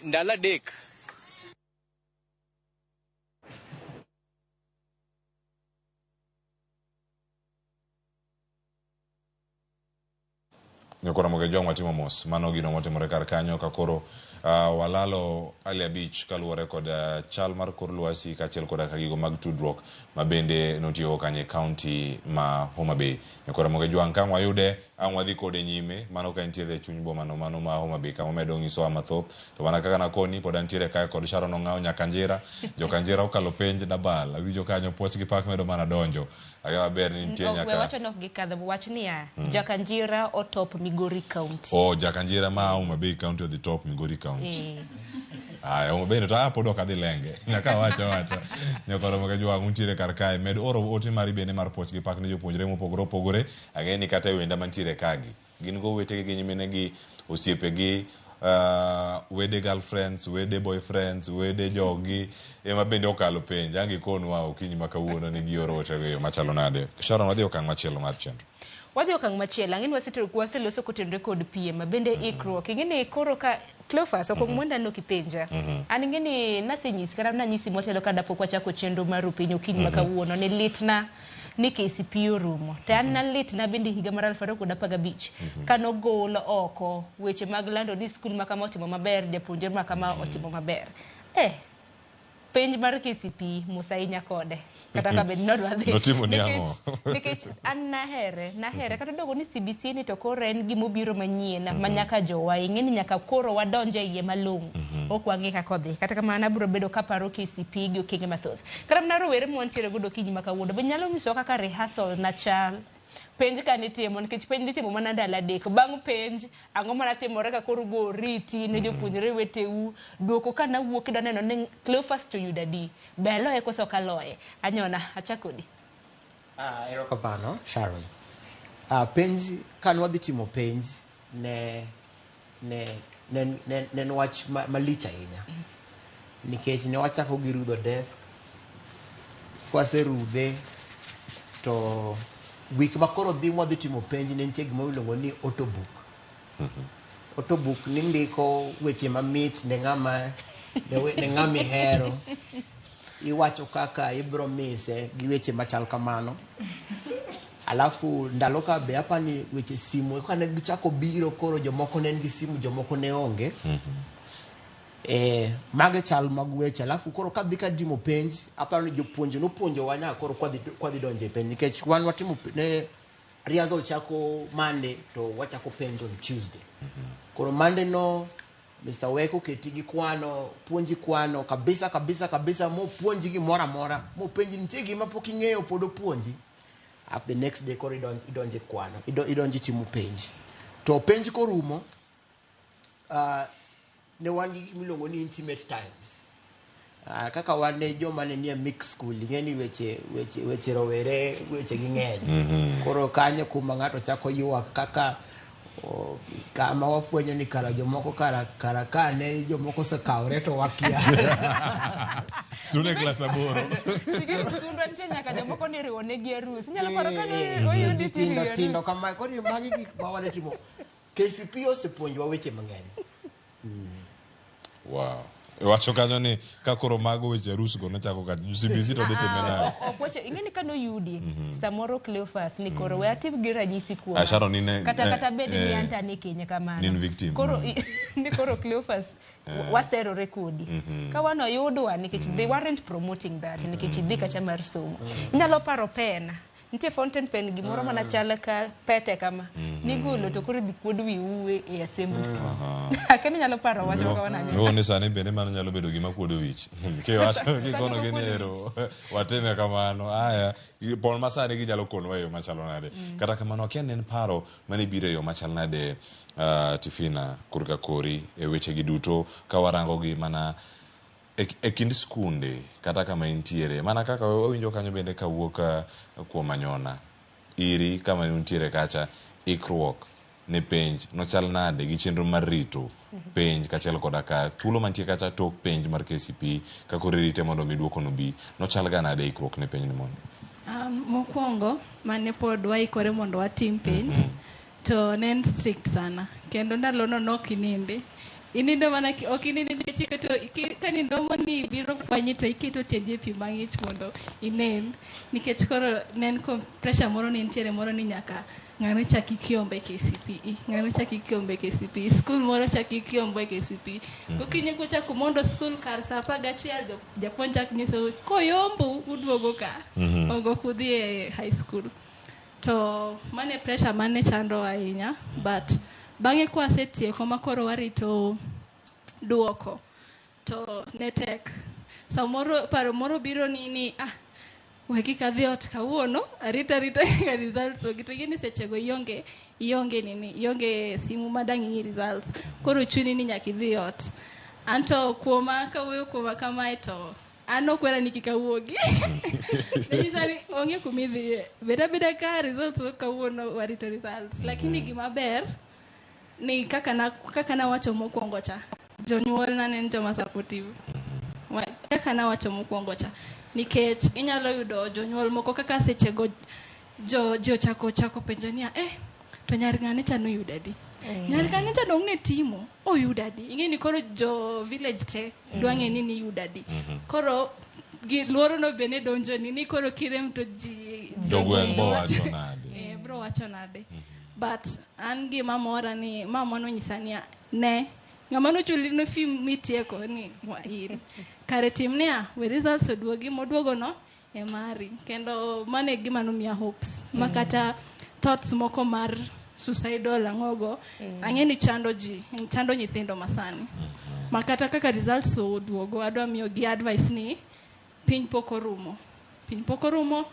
Ndalo 3 Nyakora Moge Jwang' watimo mos. Mano gino motimore kar kanyo ka koro walalo ali abich kaluwore kod chal mar kor lwasi kaachiel koda ka gigo mag tudruok ma bende notiyogo kanyo e kaunti ma Homa Bay. Nyakora Moge Jwang' ka ang' wayude ang' wadhi kode nyime mano ka entiere e chuny boma no mano ma Homa Bay kama omedo nyisowa mathoth. To mana kaka nakoni pod antiere kae kod Sharon Ong'awo Nyakanjira. Jokanjira okalo penj dabal. Awinjo kanyo puoch gi pak medo mana donjo. Aga maber ni nitie nyaka. We wacho ni ok gikadho, wach niya, Jakanjira otop Migori County. Oh, Jakanjira ma Homa Bay County odhi top Migori County. Aya, Homa Bay to pod ok adhi lenge. Nyaka wacha wacha. Nyakoro Moge Jwang' untiere kar kae. Med oro ote mari bende mar puoch gi pak ne jopuonjre mopogore opogore. Ang'e ni kata e wenda mantiere kagi. Gin go owetegi gi nyiminegi, osiepegi, wede girlfriends, wede boyfriends, wede joggi ema bende okalo penj. Ang' gikonwa okinyi ma kawuono ni gioro ote go e yo machalo nade. Sharon, wadhi okang' machielo mar chenro. Wadhi okang' machielo. Ang'e ni waseloso kotenore kod piem ma bende ikruok. Ing'e ni koro ka Cleophas ok mwenda no kipenja. An ing'e ni nasenyisi kata nanyisi motelo ka dapok wachako chenro mar Rupiny okinyi ma kawuono ni litna ni KCPE orumo. To an na litna bende higa mar 2015 kanogol oko weche mag lando ni skul ma kama otimo maber, japuonjre ma kama otimo maber. Penj mar KCPE mos ahinya kode kata ka bed nodwa dhi. Notimo ni ang'o? Nikech an nahere kata odogo ni CBC ni to koro en gimobiro manyien ma nyaka jowa ing'e ni nyaka koro wadonje iye malong'o. Ok wang'e kaka odhi. Kata kamano abiro bedo kaparo KCPE gi okenge mathoth. Kata mana rowere mwantiere godo okinyi ma kawuono be nyalo nyisowa kaka rehearsal na chal. Penj ka nitimo nikech penj nitimo mana ndalo 3. Bang' penj ang'o mana timore ka koro go oriti ne jopuonjre weteu duoko ka nawuok idwa neno ni Cleophas to yudo adi. Be aloye koso ok aloye? Anyona achak kodi. Erokamano Sharon. Penj ka nwadhi timo penj ne en wach malich ahinya. Nikech ne wachako gi rudho desk. Kwaserudhe to wik ma koro dhi mwadhi timo penj ne nitie gima iluongo ni autobook. Autobook ni ndiko weche mamit ne ng'ama ihero. Iwacho kaka ibro mise gi weche machal kamano. Alafu ndalo ka be apani weche simu ka ne gichako biro koro jomoko ne nigi simu jomoko ne onge. Mage chal mag weche. Alafu koro kadhi ka timo penj aparo ni jopuonj nopuonjowa nyaka koro kwadhi donjo e penj nikech wan watimo ne rehearsal chako Monday to wachako penj on Tuesday. Koro Monday no Mr. Weko keti gi kwano, puonji kwano kabisa kabisa kabisa, mopuonji gimoro amora, mopenji nitie gima pok ing'eyo pod opuonji. After the next day koro idonje kwano, idonje timo penj. To penj korumo, ne wan gi gima iluongo ni intimate times. Kaka wan ne joma ne nie mixed school, ing'e ni weche rowere, weche gi ng'eny. Koro kanyo kuma ng'ato chako ywak kaka kama wafwenyo ni kara jomoko kara ka ne jomoko osekawre to wakia. Tune klas 8. Skundwa nitie nyaka jomoko ni riwo negi arus. Inyalo paro ka ne oyudi tindo tindo kama koro magi gik ma wanetimo. KCPE osepuonjowa weche mang'eny. Wow. Iwacho kanyo ni ka koro mago weche arus go nochako ka CBC to dhi time nade? Ok weche ing'e ni kano yudi samoro Cleophas ni koro we atim gi ranyisi kuoma. Sharon ni kata bed ni anta ni kinye kamano. Nin victim. Koro ni koro Cleophas waserore kodi. Ka wan oyudwa nikech they weren't promoting that nikech idhi kacha mar somo. Inyalo paro pen. Nitie fountain pen gimoro mana chal ka pete kama. Nigolo to koro idhi kuod wiu e assembly. Akeni nyalo paro wach maka wananyo. No ni sani bende mano nyalo bedo gima kuodo wich. Kiwacho kikono gi nero watime kamano. Aya pon ma sani ginyalo konwa e yo machalo nade. Kata kamano akia ni en paro mane biro e yo machal nade Tifina korka kori e weche gi duto ka warango gi mana e kind skunde kata kama intiere mana kaka wawinjo kanyo bende kawuok kuom Anyona iri kama intiere kacha ikruok ne penj nochal nade gi chenro mar rito penj kachiel koda ka thuolo mantie kacha tok penj mar KCPE ka koro irite mondo mi duoko no bi nochal ga nade ikruok ne penj ni mondo Mokwongo mane pod waikore mondo watim penj to ne en strict sana kendo ndalono nok inindi inindo mana ok inindi nikech iketo ka nindo moni biro kwanyi to iketo tiendi e pi mang'ich mondo inind nikech koro ne en pressure moro ne nitiere moro ni nyaka ng'ano chak ikiombe KCPE ng'ano chak ikiombe KCPE school moro chak ikiombe KCPE gokinyi kuchako mondo school kar saa 11 japuonj chak nyiso koyombo uduogo ka ogo kudhi e high school to mane pressure mane chando ahinya but bang'e kwasetieko ma koro warito duoko to ne tek samoro paro moro biro ni we kik adhi ot kawuono arita ka results ogi to ing'e sechego ionge nini ionge simu madang' ing'i results koro chuni ni nyaka idhi ot anto kuoma kawuoyo kuoma kamae to an okwera ni kik awuogi nanyisa ni onge kuma idhiye bed abeda ka results wuok kawuono warito results lakini gima ber ni kaka nawacho mokwongo cha jonyuolna ne en joma supportive kaka nawacho mokwongo cha nikech inyalo yudo jonyuol moko kaka sechego ji ochako penjo niya to nyar ng'ane cha noyudo adi nyar ng'ane cha dong' ne timo oyudo adi ing'e ni koro jo village te dwa ng'e ni niyudo adi koro luoro no be ne donjoni ni koro kirem to ji jogweng' bo wacho nade bro wacho nade but an gima mora ni mama nonyisa niya ne Ng'ama nochuli no fee mitieko ni wa in. Kare tim niya, we results oduogi moduogo no e mari. Kendo mano e gima nomiya hopes. Ma kata thoughts moko mar suicidal ang'ogo, ang'e ni chando ji, chando nyithindo masani. Ma kata kaka results oduogo, adwa miyogi advice ni piny pok orumo. Piny pok orumo,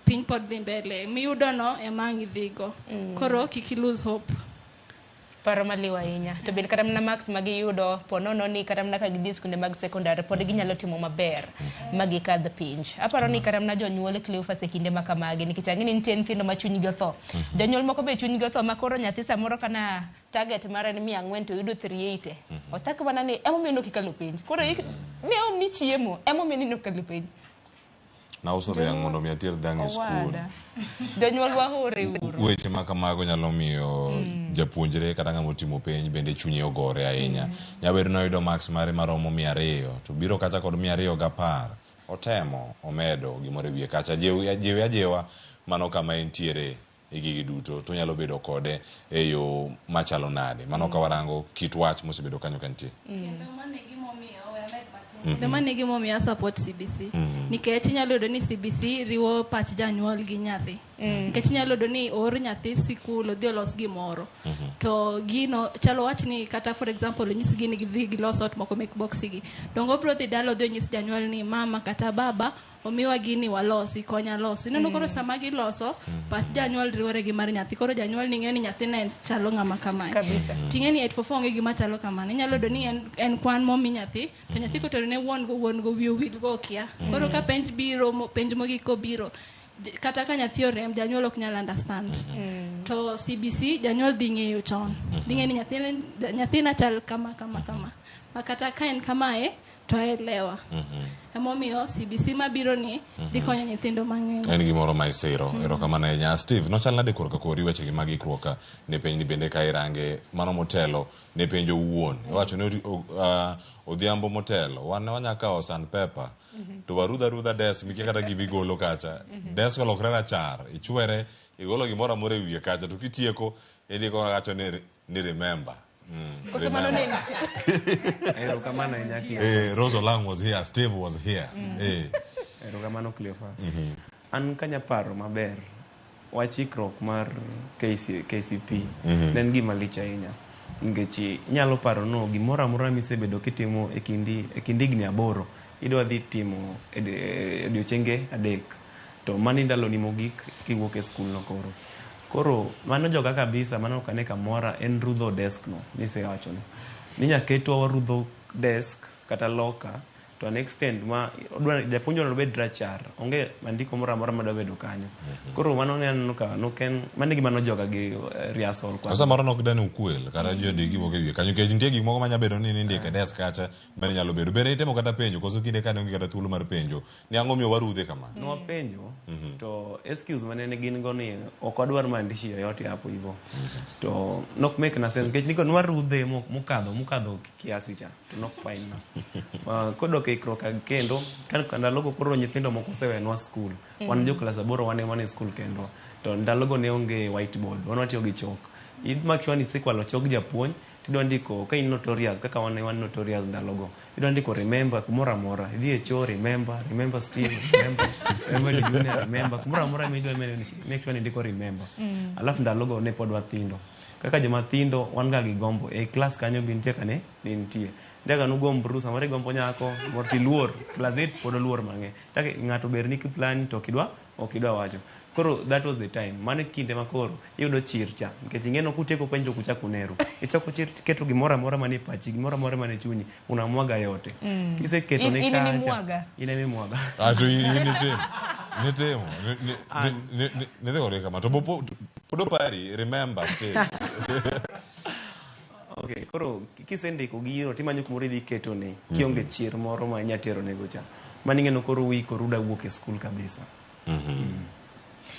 piny pod dhi mbele. Miyudo no ema ang' idhigo. Koro kik i lose hope. Paro maliw ahinya. To bende kata mana marks ma giyudo, po nono ni kata mana ka gidhi e skunde mag sekondar pod ginyalo timo maber ma gikadh penj. Aparo ni kata mana jonyuol Cleophas e kinde ma kamagi nikech ang'e ni nitie nyithindo ma chunygi otho. Jonyuol moko be chunygi otho ma koro nyathi samoro kana target mare en 400 to oyudo 380. Otak mana ni emomiyo nok ikalo penj. Koro ne omni chiemo, emomiyo ni nok ikalo penj. Nauso dhiang' mondo mi ater dhiang' e skul. Owada. Jonyuol wahore uru. Weche ma kamago nyalo miyo japuonjre kata ng'ama otimo penj bende chunye ogore ahinya. Nyalo bedo ni oyudo marks mare maromo 200 to biro kacha kod 210. Otemo, omedo gimoro e wiye kacha. Jiwe ajiwa mano kama entiere e gigi duto to onyalo bedo kode e yo machalo nade. Mano ka warango kit wach mosebedo kanyo ka nitie. Kendo mano e gimomiyo we amed matin. Kendo mano e gimomiyo a support CBC. Nikech inyalo yudo ni CBC riwo pach janyuol gi nyathi. Nikech inyalo yudo ni oor nyathi sikul odhi olos gimoro. To gino chalo wach ni kata for example onyisgi ni gidhi gilos ot moko mek boksi gi. Donge obiro dhi dala odhi onyis janyuol ni mama kata baba omiwa gini walosi, konya losi. Ineno koro sama giloso, pach janyuol riwore gi mar nyathi. Koro janyuol ni ng'e ni nyathina en chalo ng'ama kamae. Kabisa. Ting'e ni 844 onge gima chalo kamano. Inyalo yudo ni en kwan momi nyathi, to nyathi kotero ne wuon go, wuon go wiye owil go okia. Koro ka penj biro, penj mogik kobiro, kata ka nyathi orem, janyuol ok nyal understand. To CBC janyuol dhi ng'eyo chon. Dhi ng'eyo ni nyathina chal kama, kama, kama. Ma kata ka en kamae, to aelewa. Emomiyo CBC mabiro ni dhi konyo nyithindo mang'eny. En gimoro ma isiro. Erokamano ahinya. Steve, nochal nade korka kori wechegi mag ikruok ne penj ni bende ka irange mano motelo ne penj owuon. Iwacho ni odhiambo motelo, wan wanya kawo sandpaper to warudh arudha desk mikia kata gima igolo kacha. Desk olokre rachar, ichwere, igolo gimoro amora e wiye kacha to kitieko indiko kacha ni remember. Koso mano ne Erokamano ahinya, Cleophas. Rose Olang was here, Steve was here. Erokamano, Cleophas. An kanya paro maber wach ikruok mar KCP ne en gima lich ahinya. Nikech inyalo paro no gimoro amora misebedo kitimo e kind higni 8 idwa dhi timo e odiochienge 3 to mano ndaloni mogik kiwuok e skul no koro. Koro mano joga kabisa, mano ok ane kamora en rudho desk no misewacho no. Ni nyaketwa warudho desk kata loka to an extent ma odwa japuonj onego obed rachar, onge andiko moro amora madwa bedo kanyo. Koro mano ne aneno ka nok en mano e gima nojoga gi rehearsal kwanza. Sasa moro nok dani ukwel kata ji gik moko e wiye kanyo nikech nitie gik moko manya bedo ni nindiko e desk kacha mane nyalo bedo. Bende itemo kata penjo koso kinde kane onge kata thuolo mar penjo ni ang'o miyo warudhe kama? Nwapenjo to excuse mane gin go ni ok wadwar maandishi yoyote hapo hivyo. To nok make na sense nikech niko nwarudhe mokadho kiasi cha to nok fine na. Kodok e ikruok kendo ka ndalogo koro nyithindo moko osewenwa skul. Wan jo klas 8 wan ema ne skul kendo. To ndalogo ne onge whiteboard, wan watiyo gi chok. I make sure ni isekwalo chok japuonj tidwa ndiko ka in notorious kaka wan wan notorious ndalogo. Idwa ndiko remember kumoro amora. Idhi e choo remember, remember Steve, remember, remember Junior, remember kumoro amora midwa make sure ni indiko remember. Alafu ndalogo ne pod wathindo. Kaka joma thindo wan ga gi gombo e klas kanyo be nitie kane ne nitie. Nitie ka nugombru samoro igombo nyako moro tiluor class 8 pod oluor mang'eny. Tak ng'ato ber ni kiplan to ok idwa wacho. Koro that was the time. Mano kinde ma koro iyudo chir cha. Nikech ing'e ni kutieko penj to kuchako uneru. Ichako chir keto gimoro amora manie pachi, gimoro amora manie chunyi, unamwaga yote. Kiseketo ne In kacha, imwaga. In ema imwaga. To in itimo. Nitimo. Nidhi kode kama. To pod opari, remember still. Okay, koro kisendiko gino timanyo kumoro idhi ketone kionge chir moro ma inya tero nego cha. Mano ing'e ni koro uikoru uda wuok e skul kabisa.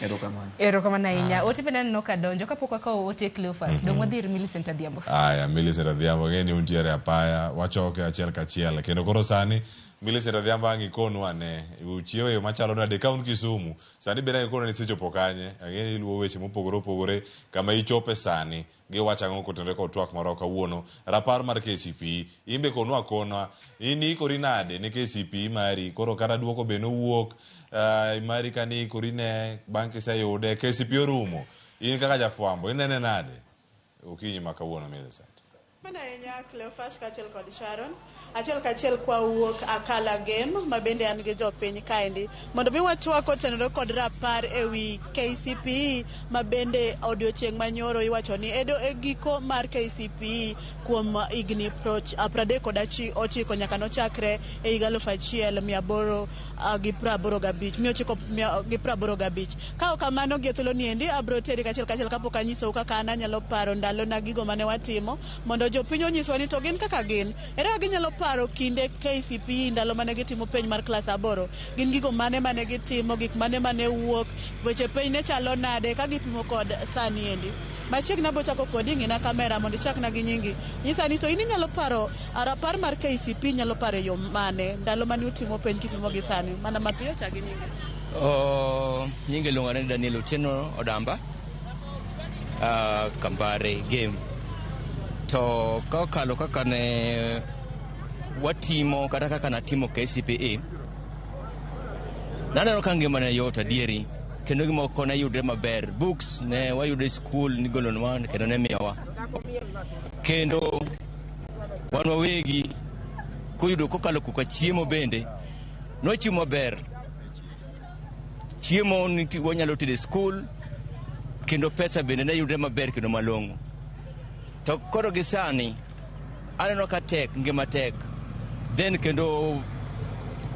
Erokamano. Erokamano ahinya. Ote bende aneno ka donjo kapok wakawo ote Cleophas. Dong' wadhi ir Millicent Adhiambo. Aya, Millicent Adhiambo, ang'e ni untiere apaya, wachoke achiel kachiel. Kendo koro sani Millicent Adhiambo ang' ikonwa ane uchiewo e yo machalo nade ka un Kisumu sani bende ang' ikonwa ni isechopo kanye ang'e ni iluwo weche mopogore opogore kama ichope sani giwacho ang'o kotenore kod twak marwa kawuono rapar mar KCPE imbe konwa akona in iikori nade ne KCPE mari koro kata duoko be nowuok uh, mari kani iikori ne bang' kiseyude KCPE orumo in kaka jafwambo inene nade okinyi ma kawuono Millicent Mana ahinya Cleophas kaachiel kod Sharon. Achiel kachiel kwa wuok Akala Game ma bende an gi jopiny kaendi mondo mi watwak kotenore kod rapar ewi KCPE ma bende odiochieng' manyoro iwacho ni edo e giko mar KCPE kuom higni 39 nyaka nochakre e higa 1885 985. Ka ok kamano gi e thuolo ni endi abro teri kachiel kachiel kapok anyisou kaka an anyalo paro ndalona gigo mane watimo mondo jopiny onyiswa ni to gin kaka gin. Ere kaka ginyalo paro kinde KCPE ndalo mane gitimo penj mar klas aboro? Gin gigo mane mane gitimo, gik mane mane wuok, weche penj ne chalo nade ka gipimo kod sani endi. Machiegni abo chako kodi ng'ina kamera mondo ichakna gi nyingi. Nyisa ni to in inyalo paro rapar mar KCPE inyalo paro e yo mane ndalo mane utimo penj kipimo gi sani? Mana mapiyo chak gi nyingi. Nyinge iluongo ni Daniel Otieno Odamba Kambare Game. To kokalo kaka ne watimo kata kaka natimo KCPE, naneno ka ngima ne yot adieri kendo gimoko ne yudre maber. Books ne wayudo e skul nigolonwa kendo ne miyowa. Kendo wan wawegi koyudo kokalo koka chiemo bende nochiemo maber. Chiemo wanyalo tedo e skul kendo pesa bende ne yudre maber kendo malong'o. To koro gi sani aneno ka tek, ngima tek. Then kendo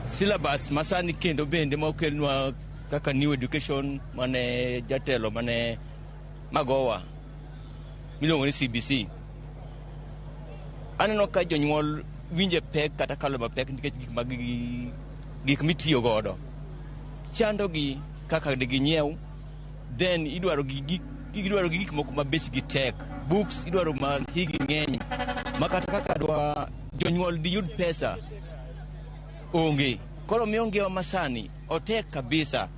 syllabus masani kendo bende ma okelnwa kaka new education mane jatelo mane Magowa miluongo ni CBC. Aneno ka jonyuol winje pek kata kalo mapek nikech gik mag gik mitiyo godo chandogi kaka diginyiew, then idwaro gi idwaro gi gik moko ma bechgi tek, books idwaro ma higi ng'eny ma kata kaka dwa jonyuol diyud pesa onge. Koro miyo ngima masani otek kabisa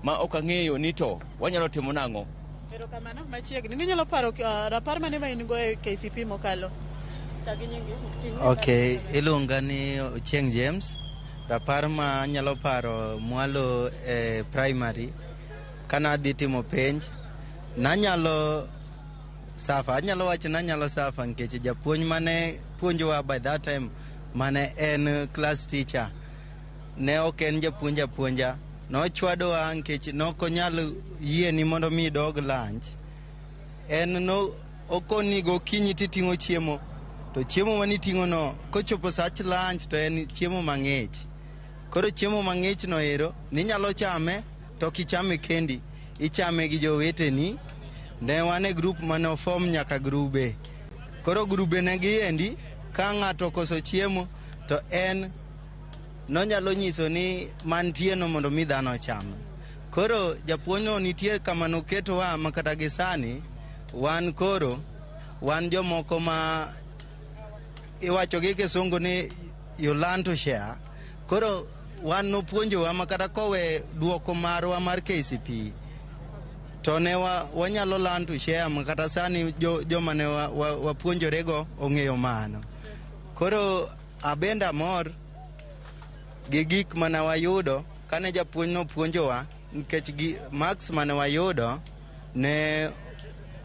ma ok ang'eyo ni to wanyalo timo nang'o. Erokamano, machiegni. Ninyalo paro rapar mane ma in go e KCP mokalo? Chak gi nyingi. Ok, iluonga ni Ochieng James. Rapar ma anyalo paro mwalo e primary kana adhi timo penj nanyalo safa, anyalo wacho nanyalo safa nikech japuonj mane puonjowa by that time mane en class teacher ne ok en japuonj apuonja, nochwadowa nikech nokonyal yieni mondo mi idog lunch. En no okoni gokinyi titing'o chiemo to chiemo maniting'o no kochopo sach lunch to en chiemo mang'ich. Koro chiemo mang'ich no ero ninyalo chame to ok ichame kendi, ichame gi joweteni. Ne wan e grup mane ofom nyaka grube. Koro grube ne gi endi ka ng'ato okoso chiemo to en nonyalo nyiso ni mantie no mondo mi dhano ocham. Koro japuonjno nitie kama noketowa ma kata gi sani wan koro wan jomoko ma iwacho gi kisungu ni you learn to share. Koro wan nopuonjowa ma kata kowe duoko marwa mar KCPE to ne wanyalo learn to share ma kata sani joma ne wapuonjorego ong'eyo mano. Koro abende amor gi gik mane wayudo kane japuonj nopuonjowa nikech gi marks mane wayudo ne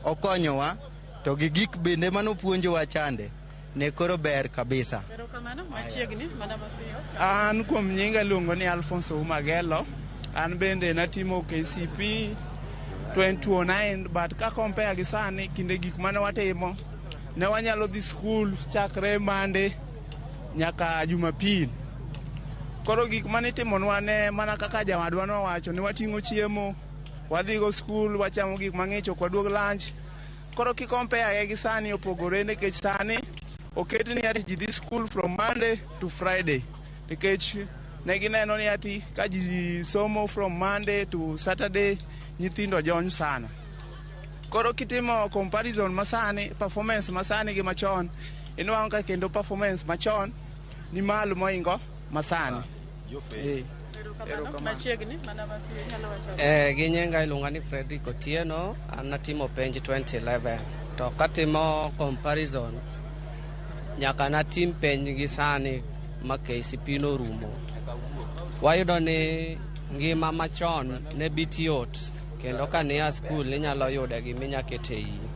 okonyowa to gi gik bende manopuonjowa chande ne koro ber kabisa. Erokamano, machiegni, mana mapiyo. An kuom nyinga iluongo ni Alfonso Umagelo. An bende natimo KCP 2009 but ka compare gi sani kinde gik mane watimo ne wanyalo dhi skul chakre Monday nyaka Jumapil. Koro gik mane itimonwa ne mana kaka jawadwa nowacho ni wating'o chiemo, wadhigo skul, wachamo gik mang'ich, ok waduog lunch. Koro ki compare gi sani opogore nikech sani oket ni ati ji dhi skul from Monday to Friday nikech ne gineno ni ati ka ji somo from Monday to Saturday nyithindo jony sana. Koro kitimo comparison masani, performance masani gi machon, inwang'o ka kendo performance machon ni malo moingo masani. Machiegni mana mapiyo inyalo wacho. Gi nyinga iluonga ni Fredrick Otieno, an natimo penj 2011. To katimo comparison, nyaka natim penj gi sani ma KCPE norumo. Wayudo ni ngima machon ne bit yot, kendo ka nia skul inyalo yude giminya kete iyi.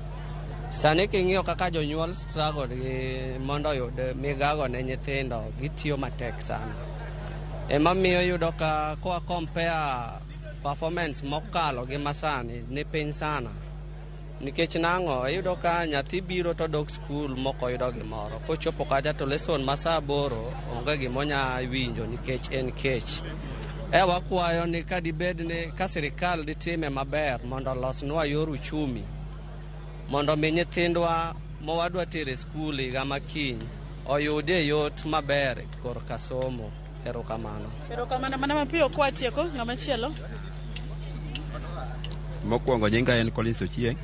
Sani king'iyo kaka jonyuol struggle gi mondo oyud migago ne nyithindo, gitiyo matek sana. Ema miyo iyudo ka kwa compare performance mokalo gi masani ni piny sana. Nikech nang'o, iyudo ka nyathi biro to dok skul mok oyudo gimoro. Kochopo kacha to lesson ma saa 8 onge gimonya winjo nikech en kech. E wakwayo ni ka dibed ni ka sirikal ditime maber mondo olosnwa yor uchumi mondo mi nyithindwa mawadwa tero e skul higa makiny oyudie yot maber korka somo. Erokamano. Erokamano mana mapiyo kwatieko ng'ama chielo. Mokwongo nyinga en Collins Ochieng'.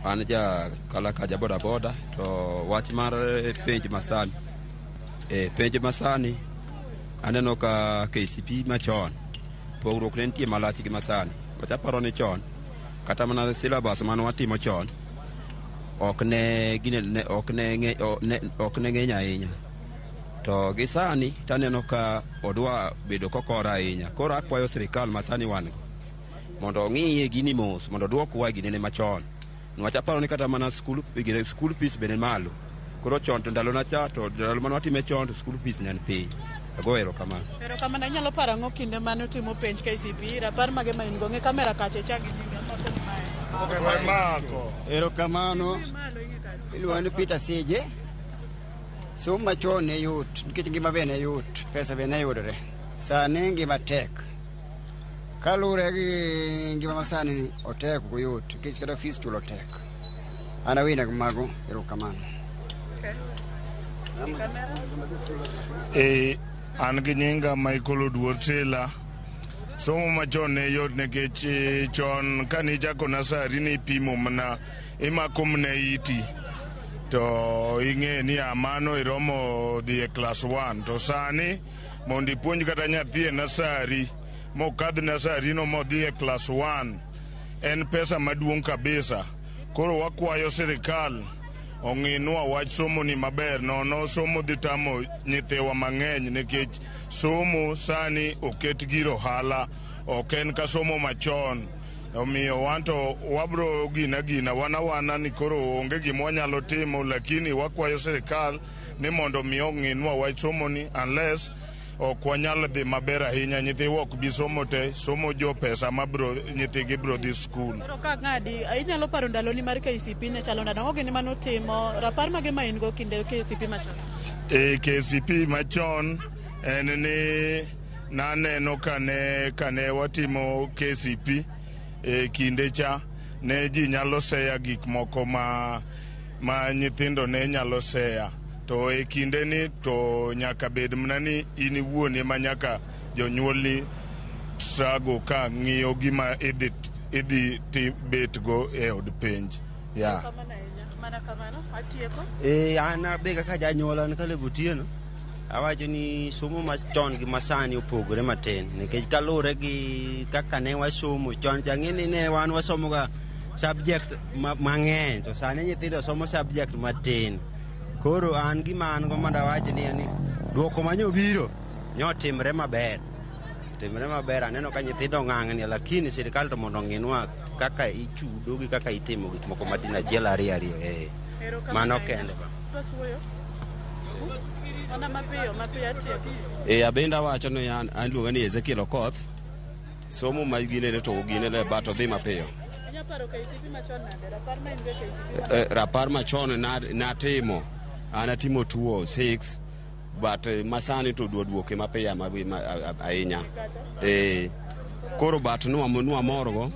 An ja kalaka ja boda boda to wach mar penj masani. Penj masani aneno ka KCPE machon pogruok ne nitie malach gi masani. Wach aparo ni chon kata mana syllabus mane watimo chon ok ne gine ne ok ne ng'e ok ne ng'eny ahinya. To gi sani taneno ka odwa bedo kokora ahinya. Koro akwayo sirikal masani wan go mondo ong'iye gini mos mondo oduokwa ginene machon. Niwach aparo ni kata mana school fees bende malo. Koro chon to ndalona cha to ndalo mane watime chon to school fees ne en piny. Ago erokamano. Erokamano inyalo paro ang'o kinde mane utimo penj KCPE rapar mage ma in go ng'e kamera kacha ichak gi nyingi amako ni mae. Erokamano. Iluonga ni Peter Sije. Somo machon ne yot nikech ngima be ne yot, pesa be ne yudore. Sani ngima tek. Kaluwore gi ngima masani ni otek ok oyot nikech kata fees chulo tek. An awinjo mago, erokamano. An gi nyinga Michael Oduor Tela. Somo machon ne yot nikech chon kane ichako nasari ne ipimo mana imako mana iti to ing'e ni mano iromo dhi e class 1 to sani mondo ipuonj kata nyathi e nasari mokadh nasari no modhi e class 1 en pesa maduong' kabisa. Koro wakwayo sirikal ong'inwa wach somo ni maber nono somo dhi tamo nyithiwa mang'eny nikech somo sani oket gir ohala ok en ka somo machon. Omiyo wanto wabro gina wana ni koro onge gima wanyalo timo, lakini wakwayo sirikal ni mondo mi ong'inwa wach somo ni unless ok wanyal dhi maber ahinya nyithiwa ok bi somo te somo jo pesa mabro nyithigi bro dhi skul. Koro ka ng'adi inyalo paro ndaloni mar KCPE ne chalo nade? Ang'o gini mane utimo? Rapar mage ma in go kinde KCPE machon? KCPE machon en ni naneno kane watimo KCPE kinde cha ne ji nyalo seya gik moko ma nyithindo ne nyalo seya. To e kinde ni to nyaka bed mana ni in iwuon ema nyaka jonyuolni sago ka ng'iyo gima idhi betgo e od penj. An be kaka janyuol an Caleb Otieno awacho ni somo machon gi masani opogore matin nikech kaluwore gi kaka ne wasomo chon cha ng'e ni ne wan wasomoga subject mang'eny to sani nyithindo somo subject matin. Koro an gima an go mondo awach ni duoko manyobiro nyotimre maber. Timre maber aneno ka nyithindo ng'ang'ni lakini sirikal to mondo ong'inwa kaka ichudo gi kaka itimo gik moko matin achiel ariyo ariyo. Mano kende. Abende awacho ni an iluonga ni Ezekiel Okoth. Somo ma ginene to ginene but odhi mapiyo. Rapar machon natimo an atimo 206 but masani to duoke mapiyo ahinya. Koro but nwamorgo.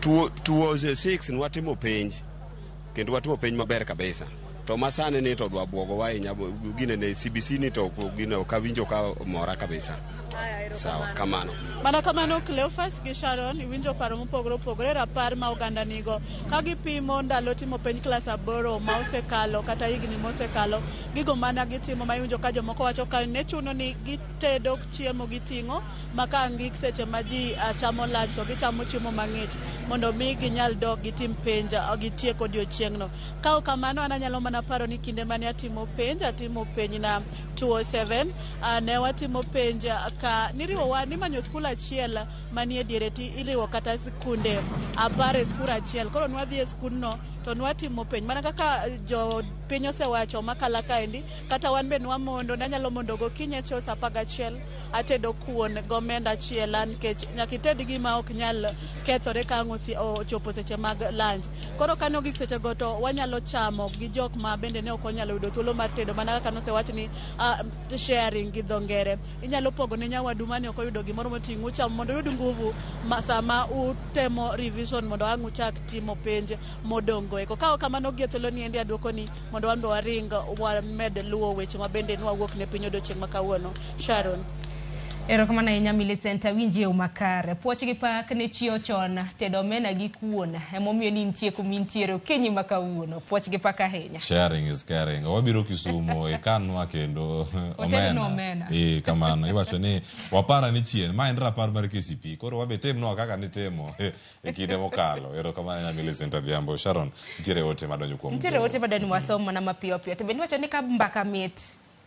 206 nwatimo penj kendo watimo penj maber kabisa. To masani ni to dwa buogowa ahinya, gine ne CBC ni to gine ok awinjo ka mora kabisa. Sawa, kamano. Mana kamano Cleophas gi Sharon iwinjo paro mopogore opogore rapar ma oganda nigo ka gipimo ndalo timo penj klas aboro ma osekalo kata higni mosekalo gigo mana gitimo ma iwinjo ka jomoko wacho ka ne chuno ni gitedo chiemo giting'o ma ka ang' gik seche ma ji ah, chamo lunch to gichamo chiemo mang'ich mondo mi ginyal dok gitim penj ah, gitiek odiochieng'no. Ka ok kamano an anyalo mana paro ni kinde mane atimo penj atimo penj na 207 ah, ne watimo penj ah, ka niriwowa nimanyo skul achiel manie diere ti iriwo kata skunde apar e skul achiel koro nwadhi e skundno to nwatimo penj mana kaka jo piny osewacho makala kaendi kata wan be nwamondo nanyalo mondo gokinyi achiewo sa 11 atedo kuon gomenda achiela nikech nyaka ited gima ok nyal kethore ka ang' ochopo seche mag lunch. Koro kane ogik seche go to wanyalo chamo gi jok ma bende ne ok onyalo yudo thuolo mar tedo mana kaka nosewach ni sharing gi dho ngere. Inyalo pogo ne nyawadu mane ok oyudo gimoro moting'o uchamo mondo uyud nguvu ma sama utemo revision mondo ang' uchak timo penj modong' go eko. Ka ok kamano gi e thuolo ni endi aduoko ni mondo wan be waring wamed luwo weche ma bende nwawuok ne piny odiochieng' ma kawuono. Sharon. Erokamano ahinya Millicent, awinji e yo makare. Puoch gi pak ne chiewo chon, tedo omena gi kuon, emomiyo ni nitie kuma intiere okinyi ma kawuono. Puoch gi pak ahinya. Sharing is caring. Wabiro Kisumo ikanwa kendo Otednwa omena. Eh, kamano. Iwacho ni wapara ni chien. Ma en rapar mar KCP. Koro wabe timnwa kaka nitimo e kinde mokalo. Erokamano ahinya Millicent Adhiambo. Sharon, nitiere ote madonjo kuom Nitiere ote madwani wasom mana mapiyo piyo. To bende iwacho ni ka mbaka mit,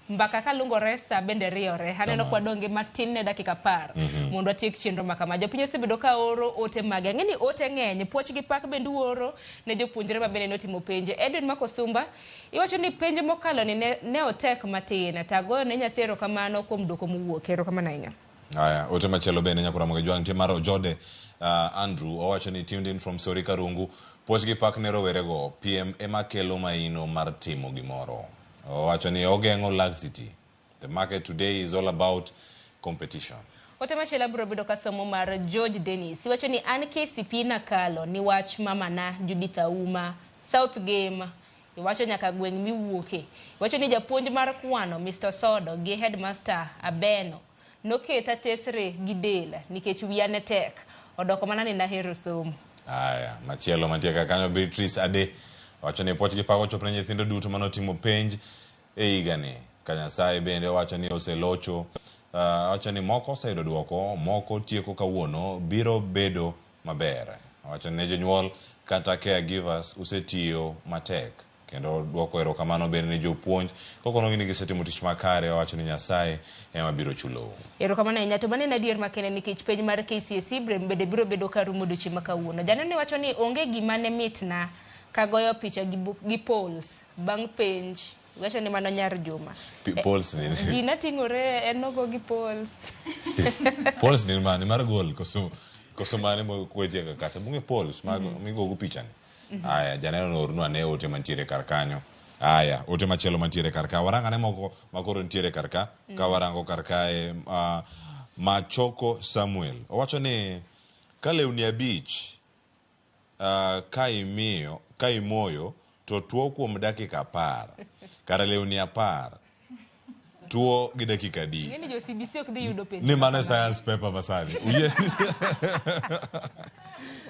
mbaka kalungore sa bende riyore. Aneno Kamano. kwa donge matin ne dakika 10 mondo watiek chenro ma kama. Jopiny osebedo ka oro ote mage. Ang'e ni ote ng'eny. Puoch gi pak bende uoro ne jopuonjre ma bende notimo penj. Edwin Makosumba, iwacho ni penj mokalo ni ne, ne otek matin. To agoyo ne Nyasaye erokamano kuom duoko mowuok. Erokamano ahinya. Aya, ote machielo bende nyakora Ramogi Jwang' nitie mar Ojode Andrew owacho ni tuned in from Sori Karungu. Puoch gi pak ne rowerego. PM ema kelo maino mar timo gimoro. Owacho ni ogeng'o laxity. The market today is all about competition. Ote machielo abiro bedo ka somo mar George Dennis. Iwacho ni an KCP nakalo ni wach mamana Judith Auma, South Game, iwacho nyaka gweng' miwuoke. Iwacho ni japuonj mar kwano Mr. Sodo gi headmaster Abeno noketa tesre gi del nikech wiya ne tek. Odoko mana ni nahero somo. Aya, machielo mantie ka kanyo Beatrice Ade wacho ni puoch gi pak ochopo ne nyithindo duto manotimo penj e higani. Ka Nyasaye bende owacho ni oselocho, owacho ni moko oseyudo duoko, moko tieko kawuono biro bedo maber. Owacho ni jonyuol kata caregivers usetiyo matek. Kendo duoko erokamano bende ne jopuonj kokonogi ni gisetimo tich makare, owacho ni Nyasaye ema biro chulou. Erokamano ahinya. To mano en adier makende nikech penj mar KCSE bende biro bedo ka rumo odiochieng' ma kawuono. Janeno wacho ni onge gima ne mitna ka goyo picha gi poles bang' penj. Wacho ni mano nyar Juma. Poles ni. Ji nating'ore en nogo gi poles. Poles ni mane mar gol koso mane mo kwetie ka kacha. Bunge poles mag migogo picha ni. Aya, janeno no ornwa ne ote mantiere kar kanyo. Aya, ote machielo mantiere kar ka. Warang ane moko makoro nitiere kar ka. Ka warango kar kae Machoko Samuel. Owacho ni ka lewni 5 ka imoyo to tuo kuom dakika 10. Kar lewni 10 tuo gi dakika adi? Ng'eni jo CBC ok dhi yudo penjo. Ni mano science paper masani. Uyie.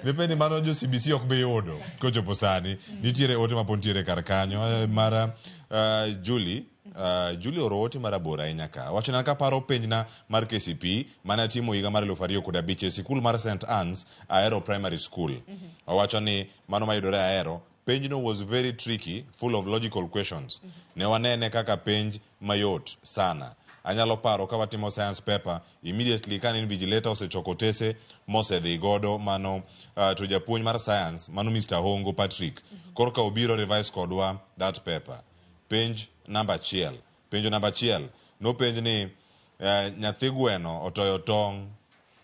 Nipe ni mano jo CBC ok bi yudo kochopo sani. Nitiere ote mapod nitiere kar kanyo mar Julie. Julie oro ote mar aboro ahinya ka. Wacho ni kaparo penjna mar KCP mane atimo higa mar 2005 e sikul mar St Anne's Ahero Primary School. Owacho ni mano mayudore Ahero, penjno was very tricky, full of logical questions. Ne wanene kaka penj mayot sana. Anyalo paro ka watimo science paper, immediately ka invigilator osechoko otese mosedhi godo mano to japuonj mar science, mano Mr. Hongo Patrick, korka obiro revise kodwa that paper. Penj namba 1. Penjo namba 1, nopenj ni nyathi gweno otoyo tong',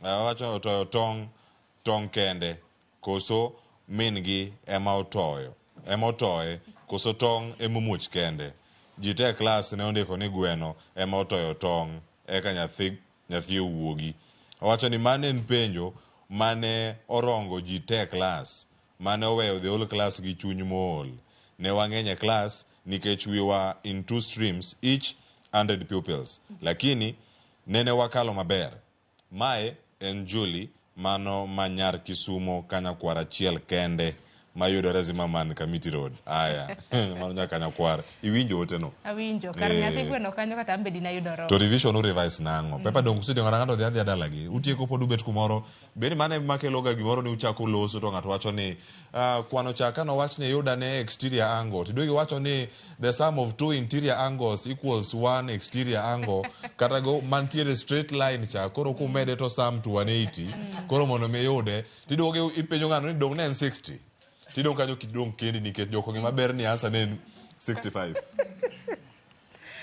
owacho otoyo tong' kende, koso min gi ema otoyo, ema otoye, koso tong' emomuoch kende. Ji te e klas ne ondiko ni gweno ema otoyo tong', eka nyathi owuogi. Owacho ni mano en penjo mane orongo ji te e klas, mane oweyo the whole class gi chuny mool. Ne wang'eny e class nikech we were in two streams each 100 pupils. Lakini nene wakalo maber. Mae en Julie mano manyar Kisumo Kanyakwar achiel kende mayudore Zimmerman Kamiti Road. Aya, mano nyaka Kanyakwar. Iwinjo ote no? Awinjo. Kar nyathi gweno kanyo kata an be dinayudo roho. To revision u revise nang'o? Pepa dong useting'o ng'ato dhi adhiya dalagi. Utieko pod ubet kumoro. Bende mano ema keloga gimoro ni uchako loso to ng'ato wacho ni kwano cha ka nowach ni iyud ane exterior angle to iduogo iwacho ni the sum of two interior angles equals one exterior angle kata go mantiere straight line cha koro kumede to sum to 180 koro mondo mi iyude tiduogo ipenjo ng'ano ni dong' ne en 60 tidong' kanyo kidong' kendi nikech joko ng'e maber ni answer ne en 65.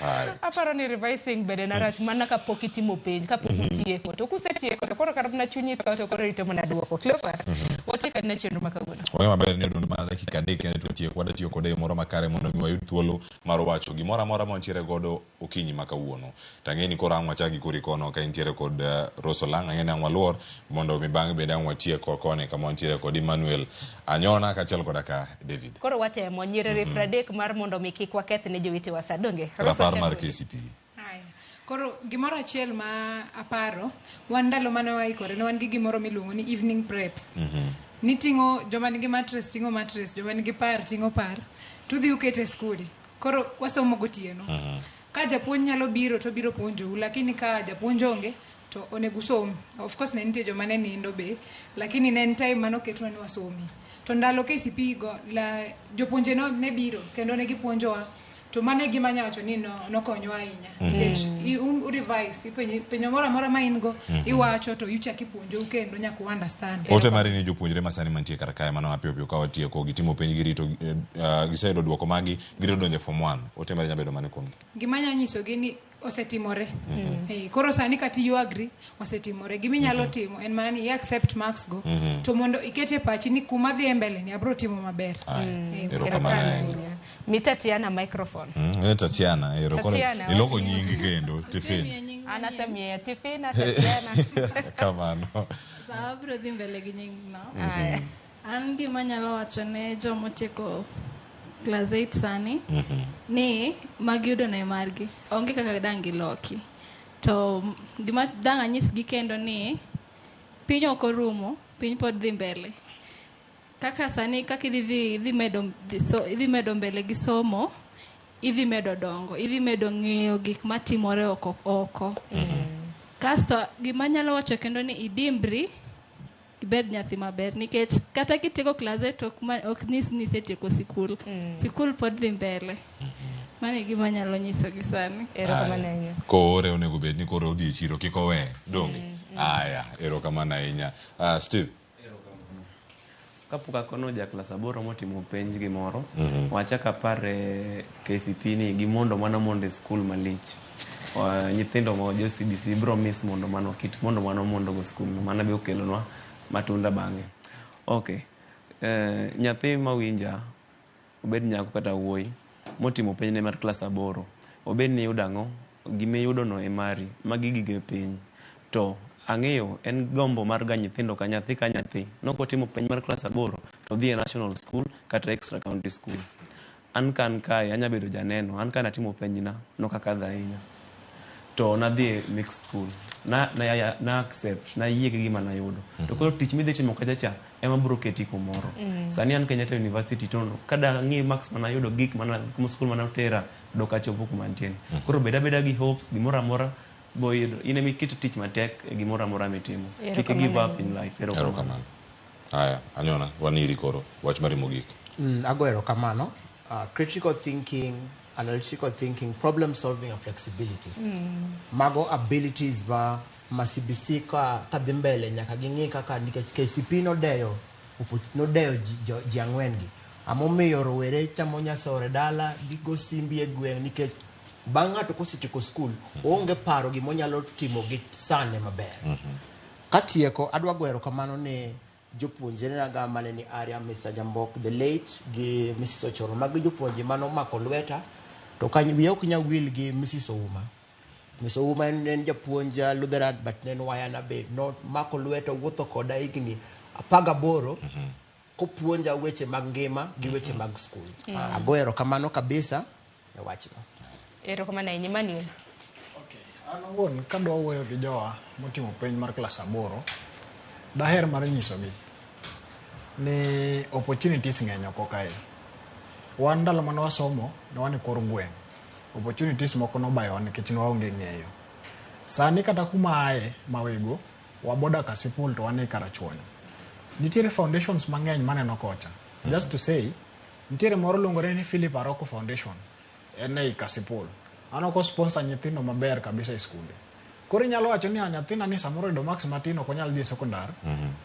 Haya. Aparo ni revising bende na rach mana kapok itimo penj, kapok itieko. To kusetieko to koro kata mana chunyi tho to koro rito mana duoko. Cleophas, watiek adina chenro ma kawuono. Wang'e maber ni odong' mana dakika 3 kende to watieko. Wadwa tiyo kode e yo moro makare mondo mi wayud thuolo mar wacho gimoro amora ma wantiere godo okinyi ma kawuono. To ang'e ni koro ang' wachak gi kori kono ka intiere kod Rose Olang', ang'e ni ang' waluor mondo mi bang'e bende ang' watiek koni kama wantiere kod Emmanuel Anyona kaachiel koda ka David. Koro watemo nyiriri 30 mar mondo mi kik waketh ne jowetewa sa. Donge? Rose Rapar wachak mar kodi. KCPE. Haya. Koro gimoro achiel ma aparo, wan ndalo mane waikore, ne wan gi gimoro miluongo ni evening preps. Niting'o joma nigi mattress ting'o mattress, joma nigi par ting'o par, tudhi ukete e skul. Koro wasomo gotieno. Ka japuonj nyalo biro to obiro puonjou, lakini ka japuonj onge to onego usom. Of course ne nitie joma ne nindo be, lakini ne en time manoketwa ni wasomi. To ndalo KCPE go, la, jopuonje no, ne biro kendo ne gipuonjowa. To mano e gima anyalo wacho ni nokonyowa ahinya. Nikech u revise, penjo moro amora ma in go, iwacho to ichako ipuonjou kendo nyaka u understand. Ote mari ni jopuonjre masani mantie kar kae mano mapiyo piyo ka watieko gitimo penj girito giseyudo duoko magi girito donjo e form 1. Ote mari nyalo bedo mane kuom gi? Gima anyalo nyisogi ni osetimore. Koro sani kata iyuagri, osetimore. Gima inyalo timo en mana ni i accept marks go. To mondo iket e pachi ni kuma dhi e mbele ni abro timo maber. Erokamano ahinya. Mi Tatiana microphone. Tatiana, ero koro Tatiana, iloko wach nyingi kendo, Tifin. An asemiye Tifina, Tatiana. Kamano. Sawa, abiro dhi mbele gi nying no. An gima anyalo wacho ne jomotieko class 8 sani ni magiyudo ne margi onge kaka dang' giloki. To gima dang' anyisgi kendo ni piny ok orumo, piny pod dhi mbele. Kaka sani kaka idhi medo mbele gi somo, idhi medo dongo, idhi medo ng'eyo gik matimore oko. Kasto gima anyalo wacho kendo ni idimbri, ibed nyathi maber nikech kata kitieko class 8 ok nyis ni isetieko sikul. Sikul pod dhi mbele. Mano e gima anyalo nyisogi sani. Erokamano ahinya. Koore onego bed ni koro odhi e chiro kik owe. Donge? Aya, erokamano ahinya. Steve. Kapok akono ja klas 8 motimo penj gimoro, wachak apar e KCPE ni gimondo mana mondo e skul malich. Nyithindo ma jo CBC bro miss mondo mano kit mondo mano mondo go skul no, mano be okelonwa matunda bang'e. Okay. Nyathi mawinja, obed nyako kata wuoyi, motimo penj ne mar klas 8, obed ni iyudo ang'o, gima iyudo no e mari, magi gige piny. To ang'eyo en gombo mar ga nyithindo ka nyathi ka nyathi nokotimo penj mar klas 8 to dhi e national school kata extra county school. An ka an kae anya bedo janeno, an ka natimo penjna nokakadho ahinya. To nadhi e mixed school, na accept, nayie gi gima nayudo. To koro tich midhi timo kacha cha ema biro keti kumoro. Sani an Kenyatta University to kada ang'i marks manayudo gik mana kuma school mana otera dok achopo kuma antie ni. Koro bed abeda gi hopes gimoro amora boyudo. In ema iketo tich matek e gimoro amora mitimo. Kik i give up in life. Erokamano. Aya, Anyona, waniri koro, wach mari mogik. Ago erokamano. Critical thinking, analytical thinking, problem solving and flexibility. Mago abilities ma CBC ka dhi mbele nyaka ging'i kaka nikech KCPE nodeyo ji ang'wen gi. Amomiyo rowere chamo nyasore dala gigo simbi e gweng' nikech bang' ng'ato kosetieko skul oonge paro gimonyalo timo gi sane maber. Katieko adwa go erokamano ne jopuonjre ga mane ni Aria, Mr. Jambok the late gi Mrs. Ochoro. Magi jopuonje mano mako lweta to kanyo wiya ok nyal wil gi Mrs. Ouma. Mrs. Ouma en japuonj Lutheran but ne en wayana be nomako lweta owuotho koda higni 18. Kopuonja weche mag ngima gi weche mag skul. Ago erokamano kabisa e wachno. Erokamano ahinya Emmanuel. An owuon kadwa wuoyo gi jowa motimo penj mar klas 8, daher mar nyisogi ni opportunities ng'eny oko kae. Wan ndalo mane wasomo, ne wan e kor gweng'. Opportunities moko nobayowa nikech ne waonge ng'eyo. Sani kata kuma aye, Mawego, waboda Kasipul to wan ei Karachuonyo. Nitiere foundations mang'eny maneno kocha. Just to say, nitiere moro luongore ni Philip Aroko Foundation. En ei Kasipul. Aneno ko sponsor nyithindo maber kabisa e skunde. Koro inyalo wacho ni nyathina ni samoro oyudo marks matin ok onyal dhi e sekondar.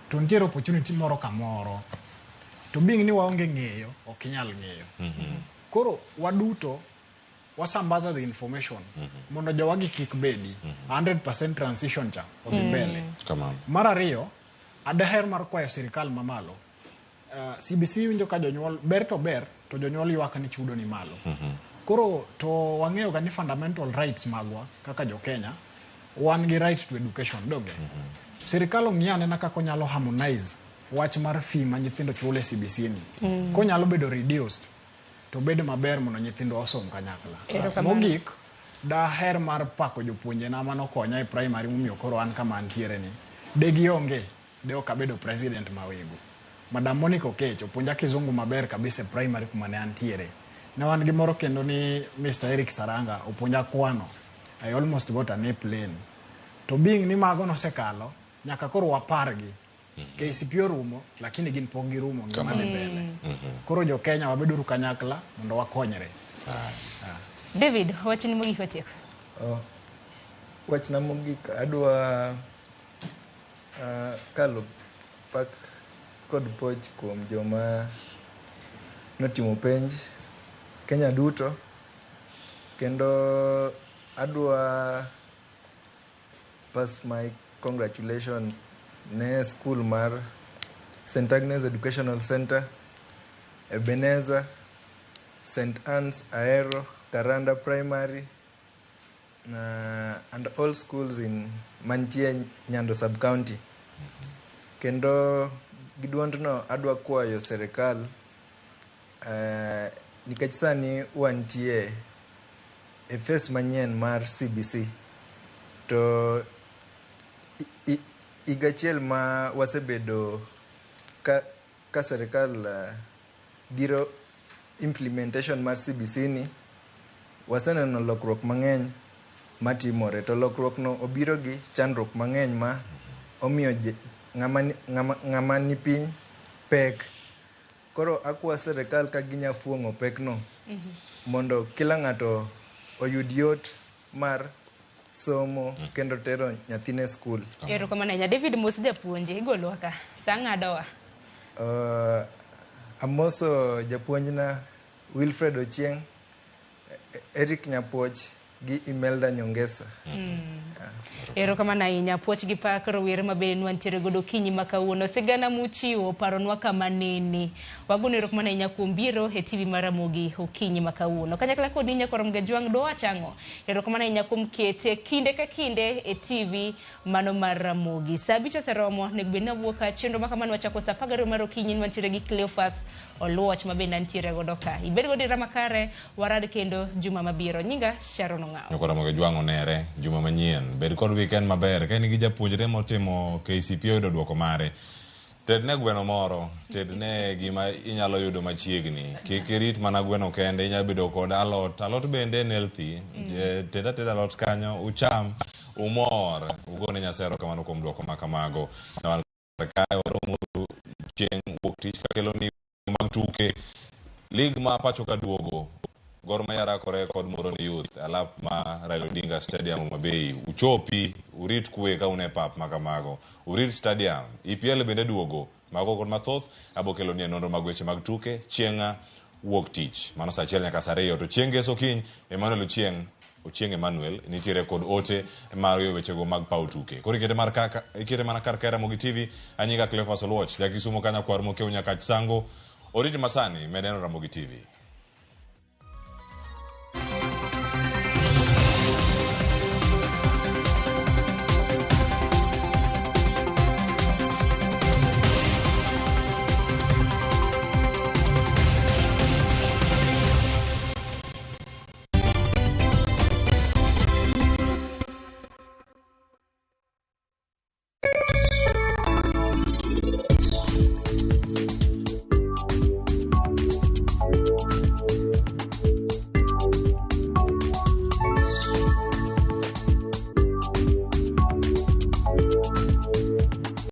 To nitiere opportunity moro kamoro. To being ni waonge ng'eyo, ok inyal ng'eyo. Koro waduto wasambaza the information mondo jowagi kik bedi. 100% transition cha odhi mbele. Kamano. Mar ariyo, adaher mar kwayo sirikal mamalo. CBC winjo ka jonyuol ber to ber to jonyuol ywak ni chudo ni malo. Koro to wang'eyo ga ni fundamental rights magwa kaka jo Kenya wan gi right to education donge. Sirikal ong'i anena kaka onyalo harmonize wach mar fee ma nyithindo chulo e CBC ni. Konyalo bedo reduced to bedo maber mondo nyithindwa osom kanyakla. Erokamano. Mogik, daher mar pako jopuonjena manokonya e primary momiyo koro an kama antiere ni. De gionge, de ok abedo president Mawego. Madam Monica Okech opuonja kizungu maber kabisa e primary kuma ne antiere. Ne wan gi moro kendo ni Mr. Eric Saranga opuonja kwano. I almost got an A plane. To being ni mago nosekalo, nyaka koro wapargi. KCPE orumo, lakini gin pok girumo, ngima dhi mbele. Koro jo Kenya wabeduru kanyakla mondo wakonyre. David, wachni mogik watieko. Oh, wachna mogik adwa kalo pak kod puoch kuom joma notimo penj Kenya duto kendo adwa pass my congratulation ne school mar St. Agnes Educational Center, Ebenezer, St. Anne's Aero, Karanda Primary, and all schools in mantie Nyando sub-county. Kendo gi duondno adwa kwayo serikal nikech sani wantie e phase manyien mar CBC to higa achiel ma wasebedo ka serikal dhiro implementation mar CBC ni waseneno lokruok mang'eny matimore to lokruok no obiro gi chandruok mang'eny ma omiyo ng'ama ni piny pek. Koro akwa serikal ka ginya fuong'o pekno mondo kila ng'ato oyud yot mar somo kendo tero nyathine skul. Erokamano ahinya. David mos japuonj, igolowa ka. Sa ng'adowa. Amoso japuonjna Wilfred Ochieng, Eric Nyapuoch gi Imelda Nyongesa. Erokamano ahinya. Puoch gi pak rowere ma bende nwantiere godo okinyi ma kawuono. Sigana muchiwo paronwa kama nene. Wagono erokamano ahinya kuom biro e TV mar Ramogi okinyi ma kawuono. Kanyakla kod Nyakwar Mgajwang' dwawach ang'o? Erokamano ahinya kuom kete kinde ka kinde e TV mano mar Ramogi. Sa 5 oseromo, onego bed ni wawuok ka chenro ma kamano wachako sa 12 mar okinyi nwantiere gi Cleophas Oluoch ma bende antiere godo ka. Ibed godo ira makare, warad kendo juma mabiro. Nyinga Sharon Ong'awo. Nyakwar Ramogi Ajwang' onere juma manyien. Bed kod weekend maber. Ka in gi japuonjre motimo KCPE oyudo duoko mare, tedne gweno moro, tedne gima inyalo yudo machiegni. Kik irit mana gweno kende, inyalo bedo kod alot. Alot bende en healthy. Ted ateda alot kanyo, ucham, umor. Ugone Nyasaye erokamano kuom duoko ma kamago. Kae waromo chieng' wuok tich kakelo ni mag tuke. Lig ma pacho ka duogo. Gor Mahia rakore kod Muhoroni Youth alap ma Raila Odinga Stadium Homa Bay. Uchopi, urit kwe ka un e pap ma kamago. Urit stadium. EPL bende duogo. Mago kod mathoth abo kelo ni e nonro mag weche mag tuke chieng' wuok tich. Mano saa 1 nyaka saa 2 to chieng' ngeso kiny Emmanuel Ochieng' Ochieng' Emmanuel nitiere kod ote mar wechego mag paw tuke. Koro ikete mar kaka ikete mana kar kae Ramogi TV. Anyinga Cleophas Oluoch, ja Kisumo kanya kwar mokiewo Nyakach Sango. Oriti masani med neno Ramogi TV.